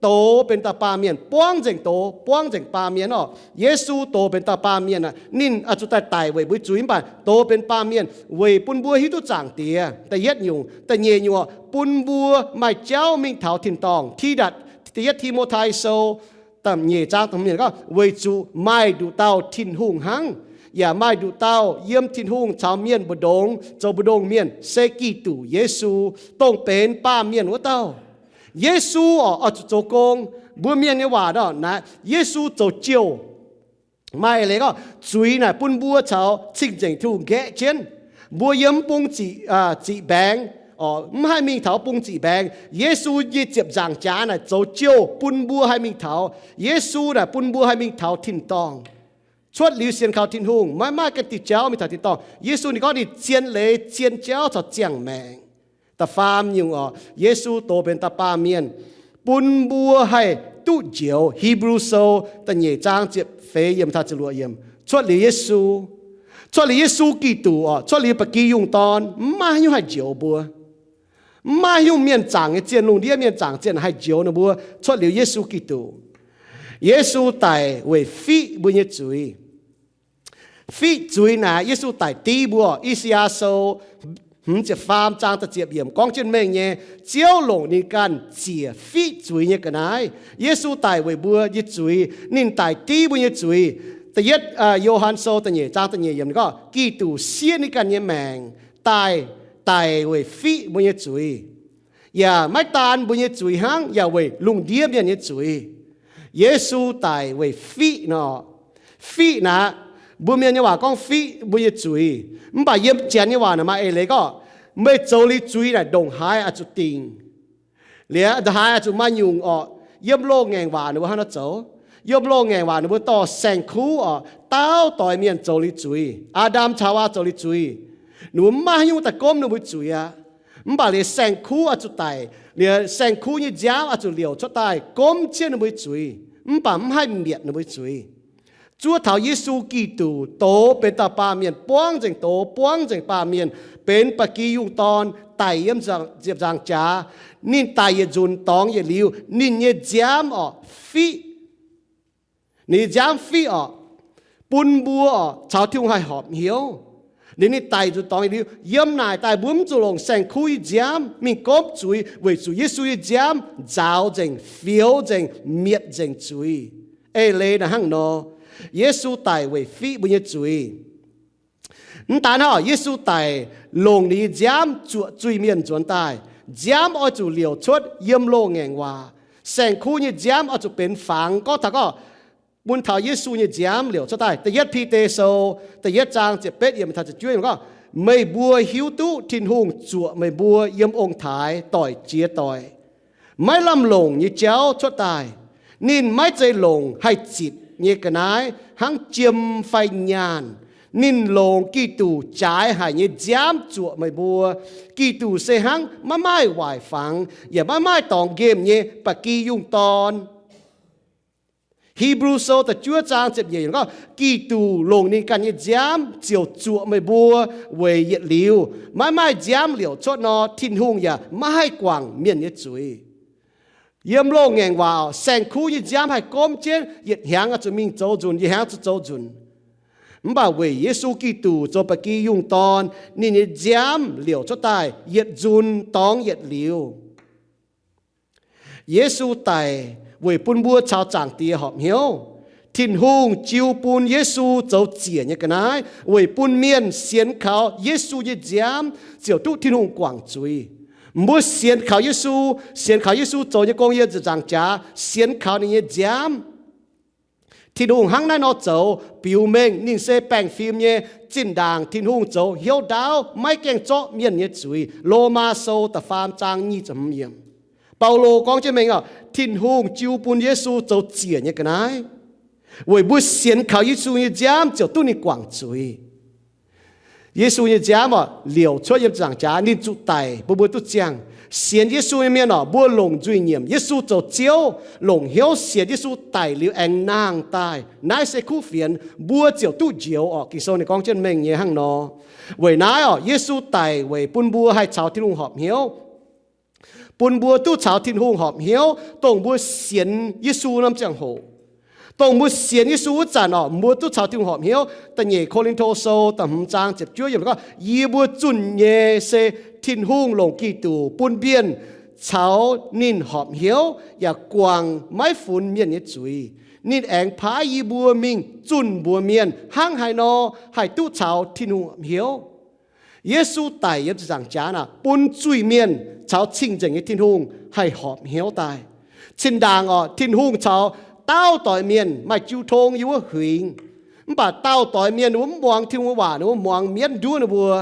doz benx dauh baamh mienh, buangv nzengc doz, buangv nzengc baamh mienh oc. Yesu doz benx dauh baamh mienh aqv. Ninh oix zuqc daaih daic weic mbuo zuiz, mv baac doz benx baamh mienh weic bun mbuo hiuv duqv Zaangc Diex. Da'yietv nyungc. Da'nyeic nyungc, bun mbuo maaih jauv mingh taux tin-dorngh. Ti^datc, da'yietv Ti^mo^tai Sou da'nyeic zaang da'hmz gorngv, weic zuqc maaih nduqc dauh Tin-Hungh hnangv, yaac maaih nduqc dauh yiem Tin-Hungh caux mienh mbu'ndongx zoux mbu'ndongx mienh, se Giduc Yesu, dongh benx baamh mienh wuov dauh. Yesu oc, oix zuqc zoux gong. Mbuo mienh nyei waac nor, naaiv Yesu zoux jouh. Maaih eix leiz gorngv zuiz naaic bun mbuo caux cing-nzengc Tin-Hungh nqaeqv jienv. Mbuo yiem mv bung ziqc, ziqc mbaengx, mv haih mingh taux bung ziqc mbaengx. Yesu nyei ziepc nzaangc jaax naaic zoux jouh bun mbuo haih mingh taux. Yesu naaic bun mbuo haih mingh taux tin-dorngh, cuotv liuz sienx kaux Tin-Hungh, maiv maaih ganh diuh jauv mingh taux tin-dorngh. Yesu ninh gorngv ninh zien leiz, zien jauv caux ziangh maengc. Da'faam nyungc oc, Yesu doz benx dauh baamh mienh bun mbuo haih duqv njoux. Hipv^lu Sou da'nyeic zaang ziepc feix yiemc taux ziepc luoqc yiemc. Cuotv liuz Yesu, cuotv liuz Yesu Giduc oc, cuotv liuz ba'gi yungh dorn, mv maaih haaix nyungc haih njoux mbuo. Mv maaih haaix nyungc mienh zaangc nyei zienh, lungh ndiev mienh zaangc zienh haih njoux ninh mbuo cuotv liuz Yesu Giduc. Yesu daic weic fiqv mbuo nyei zuiz. Fiqv zuiz naaic Yesu daic div mbuo. I^saa^yaa Sou hmz ziepc faam zaang da'ziepc yiemc gorngv jienv mengh nyei, Ziouv longc ninh ganh ziec fiqv zuiz nyei ga'naaiv. Yesu daic weic mbuo nyei zuiz. Ninh daic div mbuo nyei zuiz. Da'yietv Yo^han Sou da'nyeic zaang da'nyeic yiemc ninh gorngv, Giduc siev ninh ganh nyei maengc daaih, daic weic fiqv mbuo nyei zuiz. Yaac maiv daan mbuo nyei zuiz hnangv, yaac weic lungh ndiev mienh nyei zuiz. Yesu daic weic fiqv nor. Fiqv naaic, mbuo mienh nyei waac gorngv fiqv mbuo nyei zuiz. Mv baac yiem Janx nyei waac naaic maaih eix leiz gorngv, meih zoux liuz zuiz naaic ndongc haaix oix zuqc dingc. Liuz ndongc haaix oix zuqc maaih nyungc orqc. Yiem loz-ngaengc waac ninh mbuo hnangv naaiv zoux. Yiem loz-ngaengc waac ninh mbuo dorh saeng-kuv orqc, dauh doix mienh zoux liuz zuiz. Aa^ndam caux Haawaa zoux liuz zuiz. Ninh mbuo mv maaih haaix nyungc daaih gomv ninh mbuo zuiz aqv. Mv baac liuz saeng-kuv oix zuqc daic, liuz saeng-kuv nyei nziaamv oix zuqc liouc cuotv daaih gomv jienv ninh mbuo zuiz, mv baac mv haih mietc ninh mbuo zuiz. Zuov taux Yesu Giduc doz benx dauh baamh mienh, buangv nzengc doz, buangv nzengc baamh mienh, benx ba'gi yungh dorn, daic yiem ziepc nzaangc jaax. Ninh daic yietc nzunc dorngx yietc liuz, ninh nyei nziaamv orqc fiqv. Ninh nyei nziaamv fiqv orqc, bun mbuo orqc caux Tin-Hungh haih horpc hnyouv. Liuz ninh daic nzunc dorngx yietc liuz, yiem naaic daaih mbuo mv zuqc longc saeng-kuv nyei nziaamv mingh gomv zuiz, weic zuqc Yesu nyei nziaamv nzaaux nzengc, fioux nzengc, mietc nzengc zuiz. Eix leiz naaiv hnangv nor, Yesu daic weic fiqv mbuo nyei zuiz. Mv daan hnangv, Yesu daic longc ninh nyei nziaamv zuoqc zuiz-mienh nzuonx daaih. Nziaamv oix zuqc liouc cuotv yiem loz-ngaengc waac. Saeng-kuv nyei nziaamv oix zuqc benx fangx. Gorngv taux gorngv bun taux Yesu nyei nziaamv liouc cuotv daaih, da'yietv Bide Sou da'yietv zaang ziepc betv yiemc taux ziepc juov yiemc gorngv, Meih mbuo hiuv duqv Tin-Hungh zuoqc meih mbuo yiem ong-taaix doic jiex doic, maiv lamh longc nyei jauv cuotv daaih. Ninh maiv zeiz longc haih zitc nyei ga'naaiv hnangv jiem fai nyaanh. Ninh longc Giduc jaaix haic nyei nziaamv zuoqc meih mbuo. Giduc se hnangv maiv maaih waaic fangx yaac maiv maaih dorngx nqemh nyei ba'gi yungh dorn. Hipv^lu Sou da'juov zaang ziepc nyeic gorngv, Giduc longc ninh ganh nyei nziaamv ziouc zuoqc meih mbuo weic yietc liuz maiv maaih nziaamv liouc cuotv nor, Tin-Hungh yaac maiv haih guangc mienh nyei zuiz. Yiem loz-ngaengc waac, saeng-kuv nyei nziaamv haih gomv jienv, yietc hnyangx oix zuqc mingh zoux nzunc, yietc hnyangx zuqc zoux nzunc. Mv baac weic Yesu Giduc zoux ba'gi yungh dorn, ninh nyei nziaamv liouc cuotv daaih yietc nzunc dorngx yietc liuz. Yesu daic weic bun mbuo caux Zaangc Diex horpc hnyouv. Tin-Hungh jiu bun Yesu zoux ziec nyei ga'naaiv weic bun mienh sienx kaux Yesu nyei nziaamv ziouc duqv Tin-Hungh guangc zuiz. Mbuo sienx kaux Yesu, sienx kaux Yesu zoux nyei gong yiem ziepc nzaangc jaax, sienx kaux ninh nyei nziaamv. Tin-Hungh hnangv naaiv nor zoux biux mengh ninh se baengh fim nyei. Zinh ndaangc Tin-Hungh zoux hnyouv ndaauv, maiv gaengh zorqv mienh nyei zuiz. Lomaa Sou da'faam zaang nyic ziepc hmz yiemc, Baulo gorngv jienv mengh, Tin-Hungh jiu bun Yesu zoux ziec nyei ga'naaiv weic mbuo sienx kaux Yesu nyei nziaamv ziouc duqv ninh guangc zuiz. Yesu nyei nziaamv oc, liouc cuotv yiem ziepc nzaangc jaax, ninh zuqc daic bun mbuo duqv ziangh. Sienx Yesu nyei mienh oc, mbuo longc nzuih nyiemc Yesu zoux Ziouv, longc hnyouv sienx Yesu daic liuz aengx nangh daaih, naaiv se kuv fienx, mbuo ziouc duqv njoux oc. Ging-Sou ninh gorngv jienv mengh nyei hnangv nor. Weic naaiv oc, Yesu daic weic bun mbuo haih caux Tin-Hungh horpc hnyouv, bun mbuo duqv caux Tin-Hungh horpc hnyouv, dongh mbuo sienx Yesu norm ziangh hoc. Dongh mbuo sienx Yesu wuov zanc oc, mbuo duqv caux Tin-Hungh horpc hnyouv. Da'nyeic Ko^lin^to Sou da'hmz zaang ziepc juov yiemc gorngv, Yie mbuo zunh nyei se Tin-Hungh longc Giduc bun mienh caux ninh horpc hnyouv yaac guangc maiv funx mienh nyei zuiz. Ninh aengx paaiv yie mbuo mingh zunh mbuox mienh hnangv haaix nor haih duqv caux Tin-Hungh horpc hnyouv. Yesu daic yiem ziepc nzaangc jaax naaic bun zuiz-mienh caux cing-nzengc nyei Tin-Hungh haih horpc hnyouv daaih. Zinh ndaangc oc, Tin-Hungh caux daauh doix mienh maaih jiu tong yiem wuov huingx. Mv baac daauh doix mienh ninh mbuo mv muangx Tin-Hungh nyei waac, ninh mbuo muangx mienv nduov ninh mbuo.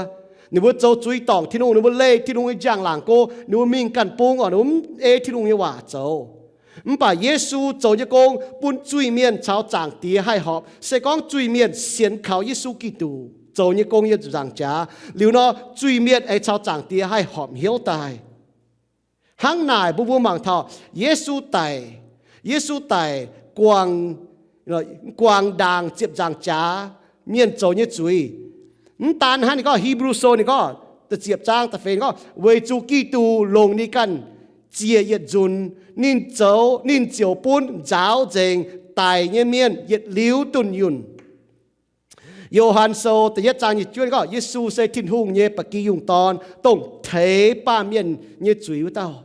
Ninh mbuo zoux zuiz dorngc Tin-Hungh, ninh mbuo leih Tin-Hungh nyei njang-laangc go, ninh mbuo mingh ganh bung oc, ninh mbuo mv ei Tin-Hungh nyei waac zoux. Mv baac Yesu zoux nyei gong bun zuiz-mienh caux Zaangc Diex haih horpc. Se gorngv zuiz-mienh sienx kaux Yesu Giduc zoux nyei gong yiem ziepc nzaangc jaax liuz nor, zuiz-mienh aengx caux Zaangc Diex haih horpc hnyouv daaih. Hnangv naaic mbuo mbuo mangc taux Yesu daic, Yesu daic guangc, guangc ndaangc ziepc nzaangc jaax mienh zoux nyei zuiz. Mv daan hnangv, ninh gorngv, Hipv^lu Sou ninh gorngv, da'ziepc zaang da'feix gorngv, Weic zuqc Giduc longc ninh ganh ziec yietc nzunc, ninh zoux, ninh ziouc bun nzaaux nzengc daic nyei mienh yietc liuz dunh yunh. Yo^han Sou da'yietv zaang nyic juov gorngv, Yesu se Tin-Hungh nyei ba'gi yungh dorn, dongh teix baamh mienh nyei zuiz wuov dauh.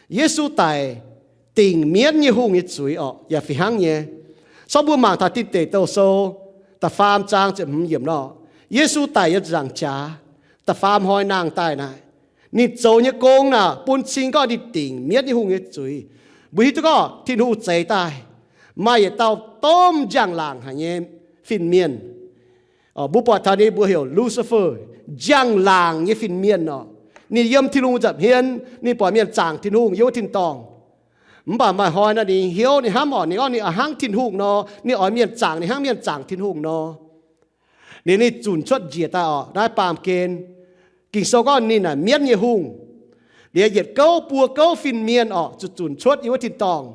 Yesu daic dingc mienv nyei hungh nyei zuiz orqc, yaac fih hnangv nyei. Sorng mbuo mangc taux Tin Deic Douh Sou da'faam zaang ziepc hmz yiemc nor, Yesu daic yiem ziepc nzaangc jaax, da'faam hnoi nangh daaih naaic, ninh zoux nyei gong naaic bun cing gorngv ninh dingc mienv nyei hungh nyei zuiz. Mbuo hiuv duqv gorngv Tin-Hungh zeix daaih maaih yietc dauh domh njang-laangc haic nyei fin-mienh. Mbuo buatc taux ninh mbuox heuc Lucifer, njang-laangc nyei fin-mienh orqc. Ninh yiem Tin-Hungh nza'hmien, ninh buatc mienh zaangc Tin-Hungh yiem wuov tin-dorngh. Mv baac maaih hnoi nor ninh hnyouv ninh hnamv orqc, ninh gorngv ninh oix hnangv Tin-Hungh nor, ninh oix mienh zaangc ninh hnangv mienh zaangc Tin-Hungh nor. Ninh, ninh zunc cuotv njiec daaih orqc, naaiv baamh gen. Ging-Sou gorngv ninh naaic mienv nyei hungh. Liuz yietc gouv buo gouv fin-mienh orqc, zuqc zunc cuotv yiem wuov tin-dorngh.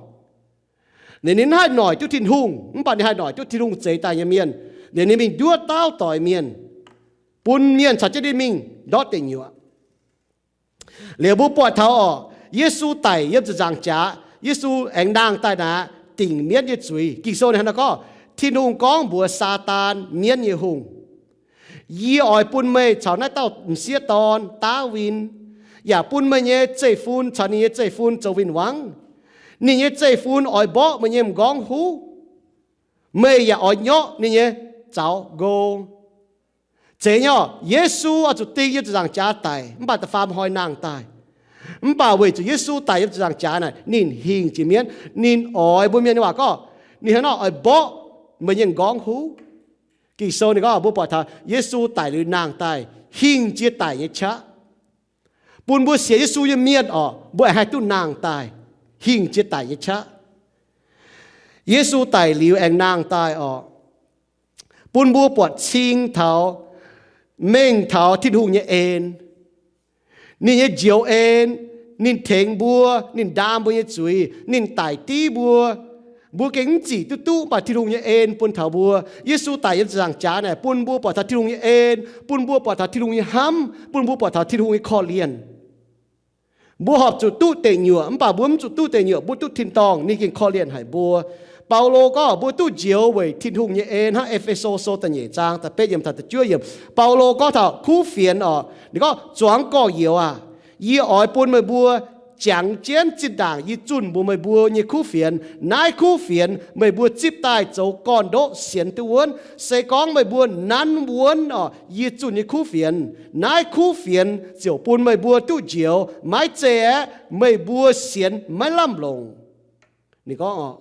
Ninh, ninh mv haih noic duqv Tin-Hungh, mv baac ninh haih noic duqv Tin-Hungh zeix daaih nyei mienh. Liuz ninh mingh nduov daauv doix mienh, bun mienh caux jienv ninh mingh ndortv deic nyuoqc. Liuz mbuo buatc taux orqc, Yesu daic yiem ziepc nzaangc jaax, Yesu aengx nangh daaih naaic dingc mienv nyei zuiz. Ging-Sou ninh hnangv naaiv gorngv, Tin-Hungh gorngv mbuox Saadaan, mienv nyei hungh, Yie oix bun meih caux naaiv dauh m'sieqv dorn, Ndaawitv, yaac bun meih nyei zeiv-fun caux ninh nyei zeiv-fun zoux win-wangv. Ninh nyei zeiv-fun oix mborqv meih nyei m'nqorngv huv. Meih yaac oix nyorqv ninh nyei zaux nqo. Zeiz nyei orqc? Yesu oix zuqc ding yiem ziepc nzaangc jaax daic, mv baac da'faam hnoi nangh daaih. Mv baac weic zuqc Yesu daic yiem ziepc nzaangc jaax naaic, ninh hingh jiex mienv. Ninh oix mbuo mienh nyei waac gorngv, ninh hnangv nor oix mborqv meih nyei m'nqorngv huv. Ging-Sou ninh gorngv, mbuo buatc taux Yesu daic liuz nangh daaih, hingh jiex daic nyei qaqv, bun mbuo sienx Yesu nyei mienh orqc, mbuo aengx haih duqv nangh daaih, hingh jiex daic nyei qaqv. Yesu daic liuz aengx nangh daaih orqc, bun mbuo buatc cing taux, mengh taux Tin-Hungh nyei en. Ninh nyei njoux en, ninh tengx mbuo, ninh ndaam mbuo nyei zuiz, ninh daic div mbuo. Mbuo gengh mv zic duqv duqv, mv baac Tin-Hungh nyei en bun taux mbuo. Yesu daic yiem ziepc nzaangc jaax naaic, bun mbuo buatc taux Tin-Hungh nyei en, bun mbuo buatc taux Tin-Hungh nyei hnamv, bun mbuo buatc taux Tin-Hungh nyei korv-lienh. Mbuo horpc zuqc duqv deic nyuoqc, mv baac mbuo mv zuqc duqv deic nyuoqc, mbuo duqv tin-dorngh, ninh gengh korv-lienh haic mbuo. Baulo gorngv mbuo duqv njoux weic Tin-Hungh nyei en, hnangv E^fe^so Sou da'nyeic zaang da'betv yiemc taux da'juov yiemc. Baulo gorngv taux kuv fienx orqc, ninh gorngv, zuangx gorx-youz aac, yie oix bun meih mbuo jangx jienv zinh ndaangc yie zunh mbuox meih mbuo nyei kuv fienx. Naaiv kuv fienx meih mbuo zipv daaih zoux gorn-ndoqv sienx duqv wuonv. Se gorngv meih mbuo nanv wuonv orqc yie zunh nyei kuv fienx, naaiv kuv fienx ziouc bun meih mbuo duqv njoux. Maiv zeiz aeqv, meih mbuo sienx maiv lamh longc. Ninh gorngv,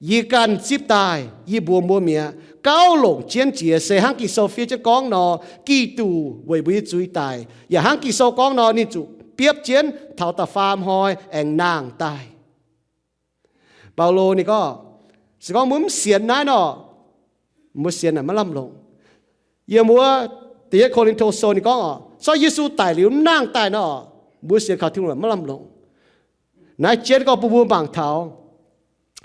yie ganh zipv daaih, yie mbuox mbuo mi'aqv, gauh longc jienv jiex, se hnangv Ging-Sou fiev jienv gorngv nor, Giduc weic mbuo nyei zuiz daic. Yaac hnangv Ging-Sou gorngv nor, ninh zuqc biopv jienv taux da'faam hnoi aengx nangh daaih. Baulo ninh gorngv, se gorngv mbuo mv sienx naaiv nor, mbuo sienx naaic maiv lamh longc. Yiem wuov Da'yietv Ko^lin^to Sou ninh gorngv orqc, se gorngv Yesu daic liuz mv nangh daaih nor, mbuo sienx kaux Tin-Hungh maiv lamh longc. Naaiv jienv gorngv bun mbuo mangc taux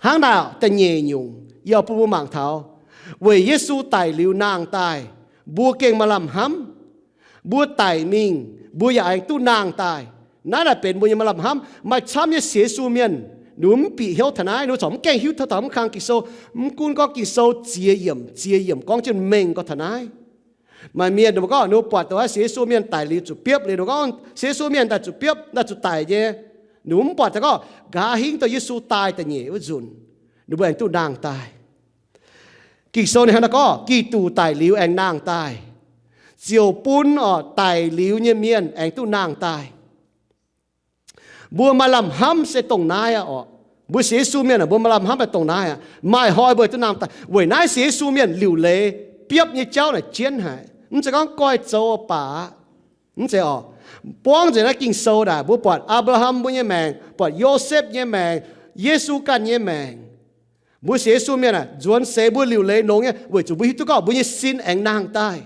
hnangv naaic da'nyeic nyungc, yie bun mbuo mangc taux weic Yesu daic liuz nangh daaih, mbuo gengh maaih lamh hnamv. Mbuo daic mingh, mbuo yaac aengx duqv nangh daaih. Naaiv naaic benx mbuo nyei maaih lamh hnamv. Maaih camv nyei sienx Yesu mienh, ninh mbuo mv bieqc hnyouv taux naaiv, ninh mbuo corc mv gaengh hiuv taux taux mv kang Ging-Sou, mv gunv gorngv Ging-Sou ziex yiemc, ziex yiemc gorngv jienv mengh gorngv taux naaiv. Maaih mienh ninh mbuo gorngv ninh mbuo buatc dongh sienx Yesu mienh daic liuz zuqc biopv liuz, ninh mbuo gorngv sienx Yesu mienh daaih zuqc biopv, daaih zuqc daic nyei. Ninh mbuo mv buatc daaih gorngv nqa'haav hingv dongh Yesu daaih da'nyeic wuov nzunc, ninh mbuo aengx duqv nangh daaih. Ging-Sou ninh hnangv naaiv gorngv, Giduc daic liuz aengx nangh daaih, ziouc bun orqc daic liuz nyei mienh aengx duqv nangh daaih. Mbuo maaih lamh hnamv se dongh naaiv aqv orqc. Mbuo sienx Yesu mienh aah, mbuo maaih lamh hnamv se dongh naaiv aqv. Maaih hnoi mbuo duqv nangh daaih. Weic naaiv sienx Yesu mienh liuc leiz biopv nyei jauv naaic jienv haic. Mv zeiz gorngv goiv zoux baac aqv. Mv zeiz orqc. Buangv nzengc naaiv Ging-Sou naaic, mbuo buatc Apc^laa^ham mbuo nyei maengc, buatc Yosepv nyei maengc, Yesu ganh nyei maengc. Mbuo sienx Yesu mienh aah, nzuonx seix mbuo liuc leiz longx nyei weic zuqc mbuo hiuv duqv gorngv mbuo nyei sin aengx nangh daaih.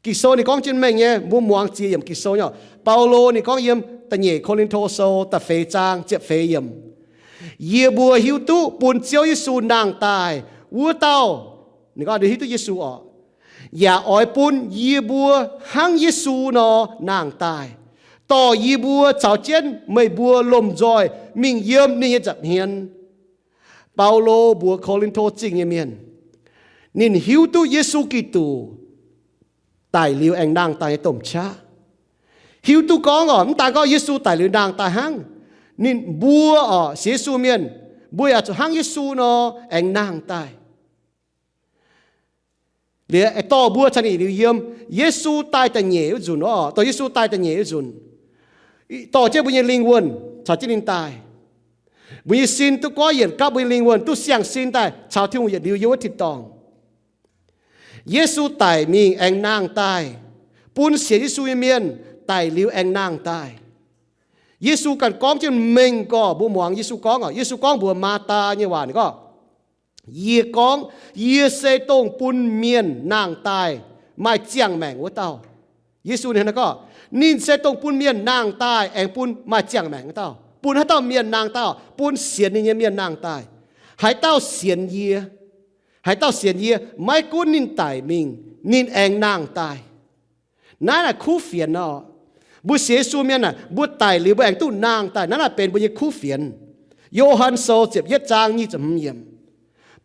Ging-Sou ninh gorngv jienv mengh nyei, mbuo muangx ziex yiemc Ging-Sou nyei. Baulo ninh gorngv yiem da'nyeic Ko^lin^to Sou da'feix zaang ziepc feix yiemc, yie mbuo hiuv duqv bun Ziouv Yesu nangh daaih wuov dauh, ninh gorngv hiuv duqv Yesu orqc, yaac oix bun yie mbuo hnangv Yesu nor nangh daaih, dorh yie mbuo caux jienv meih mbuo lomh nzoih mingh yiem ninh nyei nza'hmien. Baulo mbuox Ko^lin^to Zingh nyei mienh, ninh hiuv duqv Yesu Giduc daic liuz aengx nangh daaih nyei domh qaqv. Hiuv duqv gorngv orqc, mv daan gorngv Yesu daic liuz nangh daaih hnangv, ninh mbuo orqc, sienx Yesu mienh, mbuo yaac zuqc hnangv Yesu nor aengx nangh daaih. Liuz dorh mbuo caux ninh liuz yiem, Yesu daaih da'nyeic wuov nzunc orqc, dorh Yesu daaih da'nyeic wuov nzunc, dorh jienv mbuo nyei lingh wuonh caux jienv ninh daaih. Mbuo nyei sin duqv goiv yienc gapv mbuo nyei lingh wuonh, duqv siang-sin daaih caux Tin-Hungh yietc liuz yiem wuov tin-dorngh. Yesu daic mingh aengx nangh daaih, bun sienx Yesu nyei mienh daic liuz aengx nangh daaih. Yesu ganh gorngv jienv mengh gorx, mbuo muangx Yesu gorngv orqc. Yesu gorngv mbuox Maa^taa nyei waac, ninh gorngv, yie gorngv, yie se dongh bun mienh nangh daaih maaih ziangh maengc wuov dauh. Yesu ninh gorngv, ninh se dongh bun mienh nangh daaih aengx bun maaih ziangh maengc wuov dauh. Bun haaix dauh mienh nangh daaih orqc? Bun sienx ninh nyei mienh nangh daaih. Haaix dauh sienx yie, haaix dauh sienx yie, maiv gunv ninh daic mingh, ninh aengx nangh daaih. Naaiv naaic kuv fienx orqc. Mbuo sienx Yesu mienh aah, mbuo daic liuz mbuo aengx duqv nangh daaih. Naaiv naaic benx mbuo nyei kuv fienx. Yo^han Sou ziepc yietv zaang nyic ziepc hmz yiemc.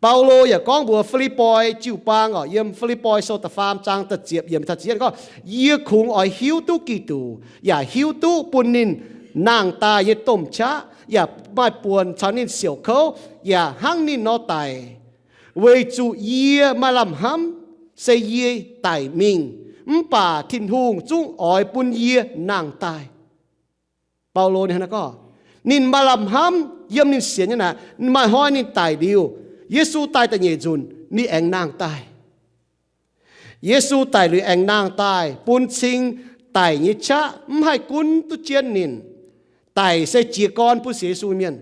Baulo yaac gorngv mbuox Fi^lipv^poi jiu-baang oc, yiem Fi^lipv^poi Sou da'faam zaang da'ziepc yiemc taux ziepc yietv gorngv, yie kungx oix hiuv duqv Giduc, yaac hiuv duqv bun ninh nangh daaih nyei domh qaqv, yaac maaih buonc caux ninh siouc kouv, yaac hnangv ninh nor daic. Weic zuqc yie maaih lamh hnamv, se yie daic mingh, mv baac Tin-Hungh zungv oix bun yie nangh daaih. Baulo ninh gorngv, ninh maaih lamh hnamv yiem ninh sienx nyei naaic, maaih hnoi ninh daic liuz, Yesu daaih da'nyeic nzunc ninh aengx nangh daaih. Yesu daic liuz aengx nangh daaih bun cing daic nyei qaqv mv haih gunv duqv jienv ninh. Daic se jiez gorn bun sienx Yesu mienh.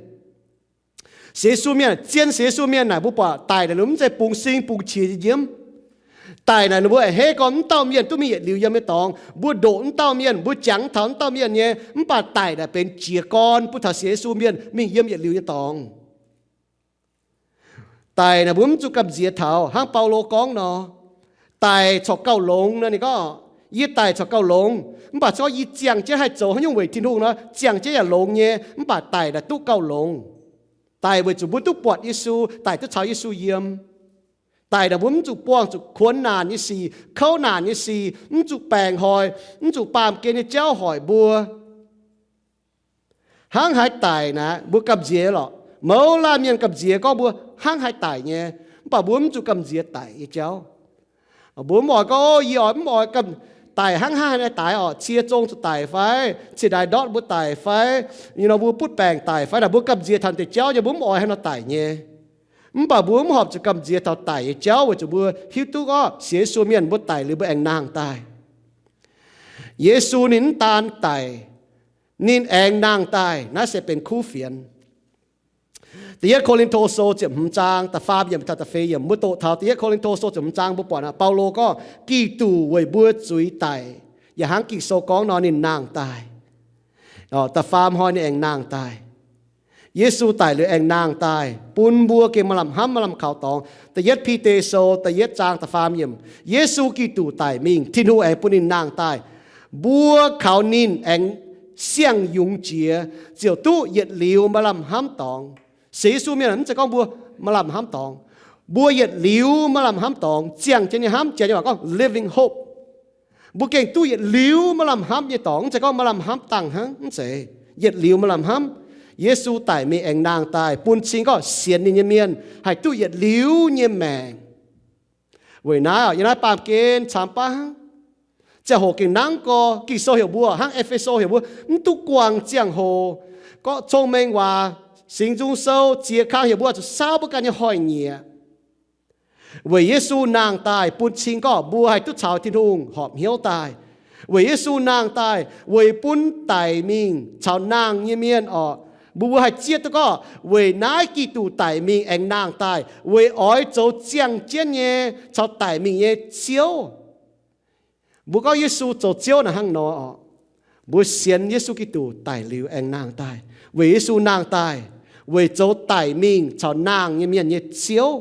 Sienx Yesu mienh, zien sienx Yesu mienh naaic, mbuo buatc daic naaic ninh mv zeiz bungx sing bungx qiex nyei njiemv. Daic naaic ninh mbuo a'hneiv gorngv mv dauh mienh duqv mingh yietc liuz yiem nyei dorngx. Mbuo ndoqc mv dauh mienh, mbuo jangx taux mv dauh mienh nyei, mv baac daic naaic benx jiez gorn bun taux sienx Yesu mienh mingh yiem yietc liuz nyei dorngx. Daic naaic mbuo mv zuqc gamh nziex taux hnangv Baulo gorngv nor, daic corc gauh longx nor. Ninh gorngv, yie daic corc gauh longx, mv baac corc yie ziangh jienv haih zoux haaix nyungc weic Tin-Hungh nor, ziangh jienv yaac longx nyei, mv baac daic naaic duqv gauh longx. Daic weic zuqc mbuo duqv buatc Yesu, daic duqv caux Yesu yiem. Daic naaic mbuo mv zuqc buangh zuqc kuonx naanc nyei sic, kouv naanc nyei sic, mv zuqc baengc hoic, mv zuqc baamh gen nyei jauv hoic mbuo. Hnangv haaix daic naaic mbuo gamh nziex lorqc. Mouz laanh mienh gamh nziex gorngv mbuo hnangv haaix daic nyei, mv baac mbuo mv zuqc gamh nziex daic nyei jauv. Mbuo mv oix gorngv, o, yie oix mv oix daic hnangv haaix daic orqc, cie zong zuqc daic fai, ciex ndaix ndortv mbuo daic fai, nor mbuo butv baengc daic fai, naaic mbuo gamh nziex taux deix jauv nyei, mbuo mv oix haaix nor daic nyei. Mv baac mbuo mv horpc zuqc gamh nziex taux daic nyei jauv weic zuqc mbuo hiuv duqv gorngv sienx Yesu mienh mbuo daic liuz mbuo aengx nangh daaih. Yesu ninh mv daan daic, ninh aengx nangh daaih. Naaiv se benx kuv fienx. Da'yietv Ko^lin^to Sou ziepc hmz zaang da'faam yiemc taux da'feix yiemc, mbuo doqc taux Da'yietv Ko^lin^to Sou ziepc hmz zaang mbuo buatc aqv, Baulo gorngv Giduc weic mbuo zuiz daic, yaac hnangv Ging-Sou gorngv nor ninh nangh daaih. Da'faam hnoi ninh aengx nangh daaih. Yesu daic liuz aengx nangh daaih bun mbuo gengh maaih lamh hnamv maaih lamh kaux dorngx. Da'yietv Bide Sou da'yietv zaang da'faam yiemc, Yesu Giduc daic mingh, Tin-Hungh aengx bun ninh nangh daaih. Mbuo kaux ninh aengx siang-yungz jiex, ziouc duqv yietc liuz maaih lamh hnamv dorngx. Sienx Yesu mienh mv zeiz gorngv mbuo maaih lamh hnamv dorngx. Mbuo yietc liuz maaih lamh hnamv dorngx, ziangh jienv nyei hnamv, Janx nyei waac gorngv living hope. Mbuo gengh duqv yietc liuz maaih lamh hnamv nyei dorngx, mv zeiz gorngv maaih lamh hnamv dangh hnangv, mv zeiz. Yietc liuz maaih lamh hnamv. Yesu daic mingh aengx nangh daaih bun cing gorngv sienx ninh nyei mienh haih duqv yietc liuz nyei maengc. Weic naaiv, yiem naaiv baamh gen camx baav hnangv. Ziangh hoc gengh nangv gorx. Ging-Sou heuc mbuo, hnangv E^fe^so heuc mbuo, mv duqv guangc ziangh hoc. Gorqv Cong-Mengh Waac, Singx Nzung Sou, Ziex Kang heuc mbuo zuqc saauv mbuo ganh nyei hnoi-nyieqc. Weic Yesu nangh daaih bun cing gorngv mbuo haih duqv caux Tin-Hungh horpc hnyouv daaih. Weic Yesu nangh daaih weic bun daic mingh caux nangh nyei mienh orqc, mbuo, mbuo haih zieqv duqv gorngv weic naaiv Giduc daic mingh aengx nangh daaih weic oix zoux ziangh jienv nyei caux daic mingh nyei Ziouv. Mbuo gorngv Yesu zoux Ziouv naaic hnangv nor orqc, mbuo sienx Yesu Giduc daic liuz aengx nangh daaih, weic Yesu nangh daaih weic zoux daic mingh caux nangh nyei mienh nyei Ziouv.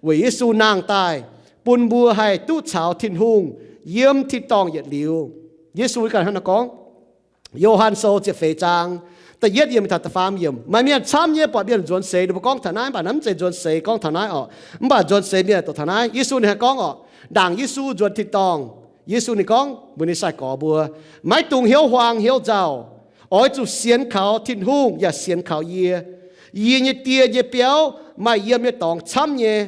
Weic Yesu nangh daaih bun mbuo haih duqv caux Tin-Hungh yiem tin-dorngh yietc liuz. Yesu ganh hnangv naaiv gorngv, Yo^han Sou ziepc feix zaang da'yietv yiemc taux da'faam yiemc. Maaih mienh camv nyei buatc mienh nzuonx seix ninh mbuo gorngv taux naaiv, mv baac naaiv mv zeiz nzuonx seix gorngv taux naaiv orqc. Mv baac nzuonx seix mienh doqc taux naaiv. Yesu ninh haih gorngv orqc, ndaangc Yesu nzuonx tin-dorngh, Yesu ninh gorngv mbuox ninh sai-gorx mbuo, maiv dungx hnyouv huaang hnyouv nzauh. Oix zuqc sienx kaux Tin-Hungh yaac sienx kaux yie. Yie nyei Die nyei biauv maaih yiem nyei dorngx camv nyei.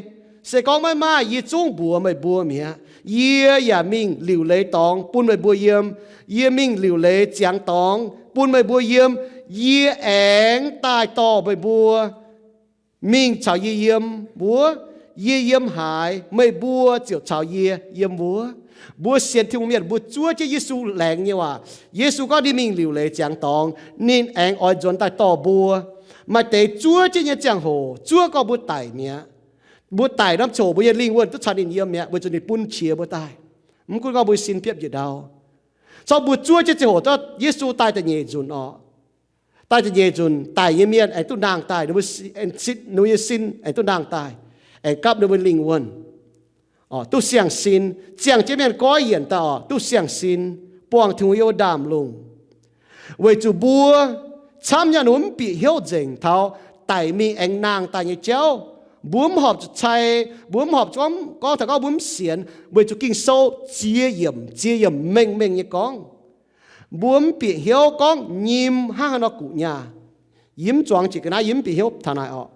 Se gorngv maiv maaih, yie zungv mbuox meih mbuo mi'aqv. Yie yaac mingh liuc leiz dorngx bun meih mbuo yiem. Yie mingh liuc leiz ziangx dorngx bun meih mbuo yiem. Yie aengx daaih dorh meih mbuo mingh caux yie yiem wuov. Yie yiem haaix, meih mbuo ziouc caux yie yiem wuov. Mbuo sienx Tin-Hungh mienh mbuo zuov jienv Yesu laengz nyei waac. Yesu gorngv ninh mingh liuc leiz ziangx dorngx, ninh aengx oix nzuonx daaih dorh mbuo. Maaih deix zuov jienv nyei ziangh hoc zuov gorngv mbuo daic mi'aqv. Mbuo daic norm ziangh hoc mbuo nyei lingh wuonh duqv caux ninh yiem mi'aqv, weic zuqc ninh bun qiex mbuo daaih. Mv gunv gorngv mbuo sin biopv njiec ndau, corc mbuo zuov jienv ziangh hoc, Yesu daaih da'nyeic nzunc orqc. Daaih da'nyeic nzunc, daic nyei mienh aengx duqv nangh daaih, ninh mbuo nyei sin aengx duqv nangh daaih, aengx gapv ninh mbuo lingh wuonh, duqv siang-sin. Ziangh jienv mienh goiv yienc daaih orqc, duqv siang-sin, buangh Tin-Hungh yiem wuov ndaamv-lungh. Weic zuqc mbuo camv nyei ninh mbuo mv bieqc hnyouv nzengc taux daic mingh aengx nangh daaih nyei jauv. Mbuo mv horpc zuqc cai, mbuo mv horpc zuqc gorngv taux gorngv mbuo mv sienx, weic zuqc Ging-Sou ziex yiemc, ziex yiemc mengh mengh nyei gorngv. Mbuo mv bieqc hnyouv gorngv nyim hnangv haaix nor guqc nyaah. Yie mv zuangx jiex ga'naaiv, yie mv bieqc hnyouv taux naaic orqc.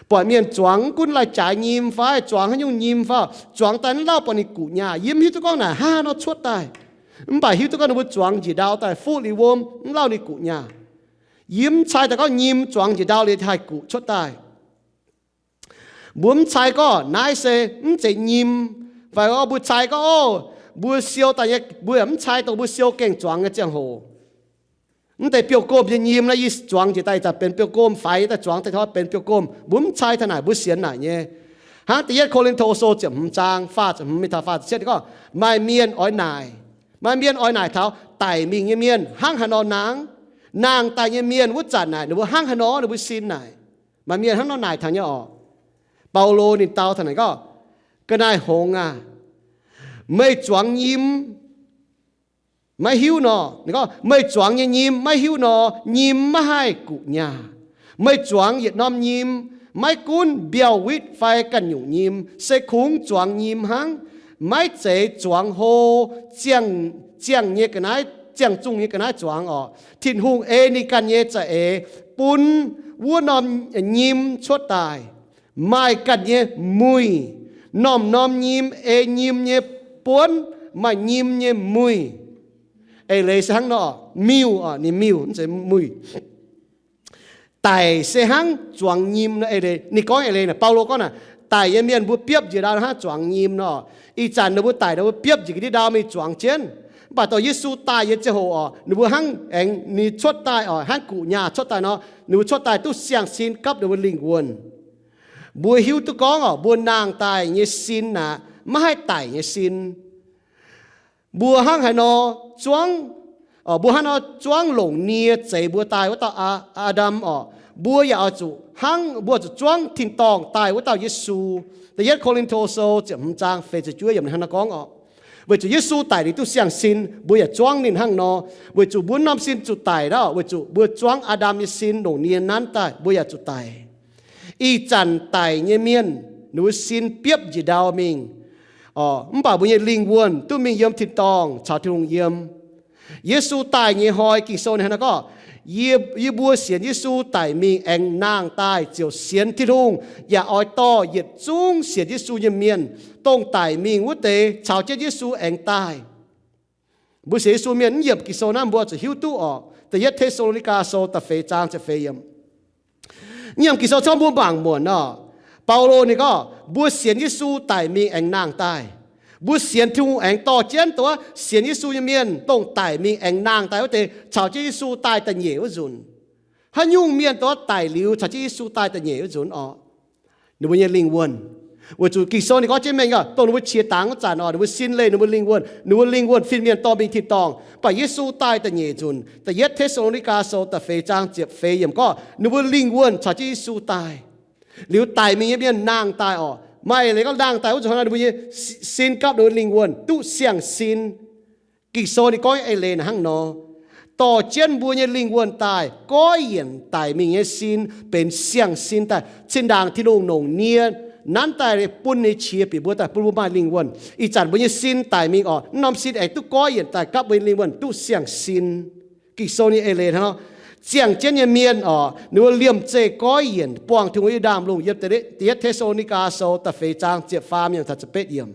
Buatc mienh zuangx mv gunv lai-jaaix nyim fai zuangx haaix nyungc nyim fai, zuangx daaih mv lauh buatc ninh guqc nyaah. Yie mv hiuv duqv gorngv naaic hnangv haaix nor cuotv daaih. Mv baac hiuv duqv gorngv ninh mbuo zuangx njiec ndau daaih fuqv liuz wuom, mv lauh ninh guqc nyaah. Yie mv cai daaih gorngv nyim zuangx njiec ndau liuz haih guqc cuotv daaih. Mbuo mv cai gorngv naaiv se mv zeiz nyim, fai mbuo cai gorngv, o, mbuo siou daaih nyei, mbuo yaac mv cai dongh mbuo siou gengh zuangx nyei ziangh hoc. Mv deix biouv-gomh nyei nyim naaiv, yie zuangx njiec daaih ih zanc benx biouv-gomh, faix daaih zuangx daaih taux benx biouv-gomh. Mbuo mv cai taux naaic, mbuo sienx naaic nyei. Hnangv da'yietv Ko^lin^to Sou ziepc hmz zaang faah ziepc hmz mingh taux faah ziepc cietv gorngv, maaih mienh oix naaic, maaih mienh oix naaic taux daic mingh nyei mienh hnangv haaix nor nangh, nangh daaih nyei mienh wuov zanc naaic ninh mbuo hnangv haaix nor ninh mbuo sin naaic. Maaih mienh hnangv nor naaic taux nyei orqc. Baulo ninh dau taux naaic gorngv, ga'naaiv hngongx aah! Meih zuangx nyim maiv hiuv nor, ninh gorngv, meih zuangx nyei nyim maiv hiuv nor, nyim maiv haih guqc nyaah. Meih zuangx yietc norm nyim, maiv gunv mbiauh witv fai ganh nyungc nyim, se kungx zuangx nyim hnangv, maiv zeiz zuangx hlo ziangh, ziangh nyei ga'naaiv, ziangh zungh nyei ga'naaiv zuangx orqc. Tin-Hungh ei ninh ganh nyei za'eix bun wuov norm nyim cuotv daaih, maaih ganh nyei muic. Norm-norm nyim ei nyim nyei buonv maaih nyim nyei muic. Eix leiz se hnangv nor, miuc, ninh miuc, mv zeiz muic. Daic se hnangv zuangx nyim nor. Ninh gorngv eix leiz naaic, Baulo gorngv naaic, daic nyei mienh mbuo biopv njiec ndau hnangv zuangx nyim nor. Ih zanc ninh mbuo daic, ninh mbuo biopv njiec ga'ndiev ndau mingh zuangx jienv. Mv baac dongh Yesu daaih nyei ziangh hoc orqc, ninh mbuo hnangv aengx ninh cuotv daaih orqc, hnangv guqc nyaah cuotv daaih nor, ninh mbuo cuotv daaih duqv siang-sin gapv ninh mbuo lingh wuonh. Mbuo hiuv duqv gorngv orqc, mbuo nangh daaih nyei sin aqv, maiv haih daic nyei sin. Mbuo hnangv haaix nor zuangv, mbuo hnangv nor zuangv longc nie zeix mbuo daaih wuov dauh Aa^ndam orqc, mbuo yaac oix zuqc hnangv, mbuo zuqc zuangv tin-dorngh daaih wuov dauh Yesu. Da'yietv Ko^lin^to Sou ziepc hmz zaang feix ziepc juov yiemc hnangv nor gorngv orqc. Weic zuqc Yesu daic liuz duqv siang-sin, mbuo yaac zuangv ninh hnangv nor. Weic zuqc mbuo norm sin zuqc daic aqv, weic zuqc mbuo zuangv Aa^ndam nyei sin longc nie nanv daaih, mbuo yaac zuqc daic. Ih zanc daic nyei mienh, ninh mbuo sin biopv njiec ndau mingh, mv baac mbuo nyei lingh wuonh duqv mingh yiem tin-dorngh caux Tin-Hungh yiem. Yesu daaih nyei hnoi, Ging-Sou ninh hnangv nor gorngv, yie, yie mbuo sienx Yesu daic mingh aengx nangh daaih ziouc sienx Tin-Hungh, yaac oix dorh yietc zungv sienx Yesu nyei mienh, dongh daic mingh wuov deix, caux jienv Yesu aengx daaih. Mbuo sienx Yesu mienh mv yiemc Ging-Sou naaiv mbuo zuqc hiuv duqv orqc. Da'yietv Te^saa^lo^ni^gaa Sou da'feix zaang ziepc feix yiemc. Mv yiemc Ging-Sou corc mbuo mangc muonc orqc. Baulo ninh gorngv mbuo sienx Yesu daic mingh aengx nangh daaih. Mbuo sienx Tin-Hungh aengx dorh jienv dongh wuov sienx Yesu nyei mienh dongh daic mingh aengx nangh daaih wuov deix caux jienv Yesu daaih da'nyeic wuov nzunc. Haaix nyungc mienh dongh wuov daic liuz caux jienv Yesu daaih da'nyeic wuov nzunc orqc? Ninh mbuo nyei lingh wuonh. Weic zuqc Ging-Sou ninh gorngv jienv mengh gorngv, dongh ninh mbuo qiex dangx wuov zanc orqc, ninh mbuo sin leih ninh mbuo lingh wuonh, ninh mbuo lingh wuonh fin-mienh dorh mingh tin-dorngh. Mv baac Yesu daaih da'nyeic nzunc, Da'yietv Te^saa^lo^ni^gaa Sou da'feix zaang ziepc feix yiemc gorngv ninh mbuo lingh wuonh caux jienv Yesu daaih. Liuz daic mingh nyei mienh nangh daaih orqc, maaih leiz gorngv nangh daaih wuov zanc ninh mbuo nyei sin gapv ninh mbuo lingh wuonh duqv siang-sin. Ging-Sou ninh gorngv eix leiz naaic hnangv nor, dorh jienv mbuo nyei lingh wuonh daaih goiv yienc daic mingh nyei sin benx siang-sin daaih, zinh ndaangc Tin-Hungh longc nie nanv daaih bun ninh qiex bieqc mbuo daaih bun mbuo maaih lingh wuonh. Ih zanc mbuo nyei sin daic mingh orqc, mv norm sin aengx duqv goiv yienc daaih gapv mbuo nyei lingh wuonh duqv siang-sin. Ging-Sou ninh eix leiz hnangv nor, ziangh jienv nyei mienh orqc, ninh mbuo liemh zeih goiv yienc buangh Tin-Hungh nyei ndaamv-lungh yiem Da'yietv Te^saa^lo^ni^gaa Sou da'feix zaang ziepc faam yiemc taux ziepc betv yiemc.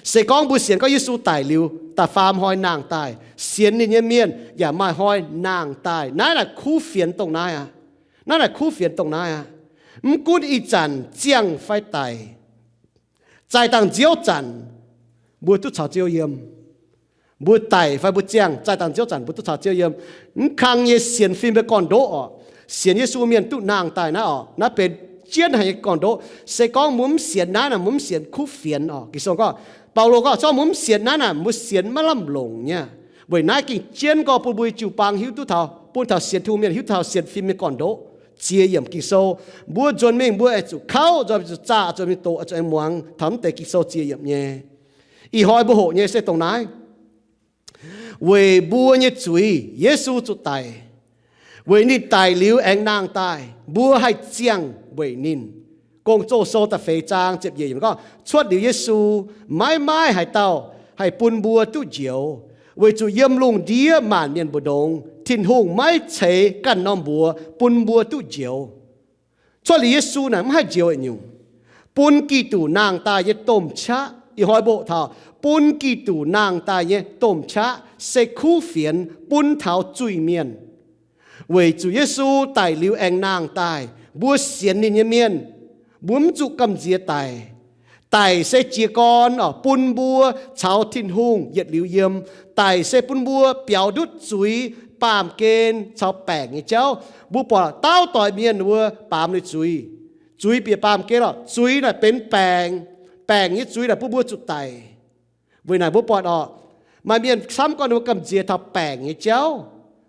Se gorngv mbuo sienx gorngv Yesu daic liuz da'faam hnoi nangh daaih, sienx ninh nyei mienh yaac maaih hnoi nangh daaih. Naaiv naaic kuv fienx dongh naaiv aqv. Naaiv naaic kuv fienx dongh naaiv aqv. Mv gunv ih zanc ziangh fai daic, zaih dangh nziouv zanc, mbuo duqv caux Ziouv yiem. Mbuo daic fai mbuo ziangh, zaih dangh nziouv zanc mbuo duqv caux Ziouv yiem. Mv kang nyei sienx fim nyei gorn-ndoqv orqc, sienx Yesu mienh duqv nangh daaih naaiv orqc, naaiv benx jienv haic nyei gorn-ndoqv. Se gorngv mbuo mv sienx naaiv naaic, mbuo mv sienx kuv fienx orqc. Ging-Sou gorngv, Baulo gorngv, se gorngv mbuo mv sienx naaiv naaic, mbuo sienx maiv lamh longc nyei. Weic naaiv gengh jienv gorngv bun mbuo nyei jiu-baang hiuv duqv taux, bun taux sienx Tin-Hungh mienh hiuv taux sienx fim nyei gorn-ndoqv. Ziex yiemc Ging-Sou, mbuo nzuonx mingh mbuo aengx zuqc kauv, nzuonx mingh zuqc zaah, nzuonx mingh doqc, zuqc aengx muangx taux mv deix Ging-Sou ziex yiemc nyei. Ih hnoi mbuo hoqc nyei se dongh naaiv. Weic mbuo nyei zuiz Yesu zuqc daic, weic ninh daic liuz aengx nangh daaih, mbuo haih ziangh weic ninh. Gong-Zoh Sou da'feix zaang ziepc nyeic yiemc gorngv, cuotv liuz Yesu, maiv maaih haaix dauh haih bun mbuo duqv njoux, weic zuqc yiem lungh ndiev maanc mienh mbu'ndongx Tin-Hungh maiv ceix ganh norm mbuox bun mbuo duqv njoux. Cuotv liuz Yesu naaic mv haih njoux nyungc. Bun Giduc nangh daaih nyei domh qaqv, ih hnoi mbuo taux bun Giduc nangh daaih nyei domh qaqv se kuv fienx bun taux zuiz-mienh. Weic zuqc Yesu daic liuz aengx nangh daaih, mbuo sienx ninh nyei mienh, mbuo mv zuqc gamh nziex daic. Daic se jiez gorn oc, bun mbuo caux Tin-Hungh yietc liuz yiem. Daic se bun mbuo biaux ndutv zuiz, baamh gen caux baengc nyei jauv. Mbuo buatc dauh doic mienh wuov baamz ninh zuiz, zuiz bieqc baamh gen oc. Zuiz naaic benx baengc. Baengc nyei zuiz naaic bun mbuo zuqc daic. Weic naaic mbuo buatc oc, maaih mienh camv gorn ninh mbuo gamh nziex taux baengc nyei jauv.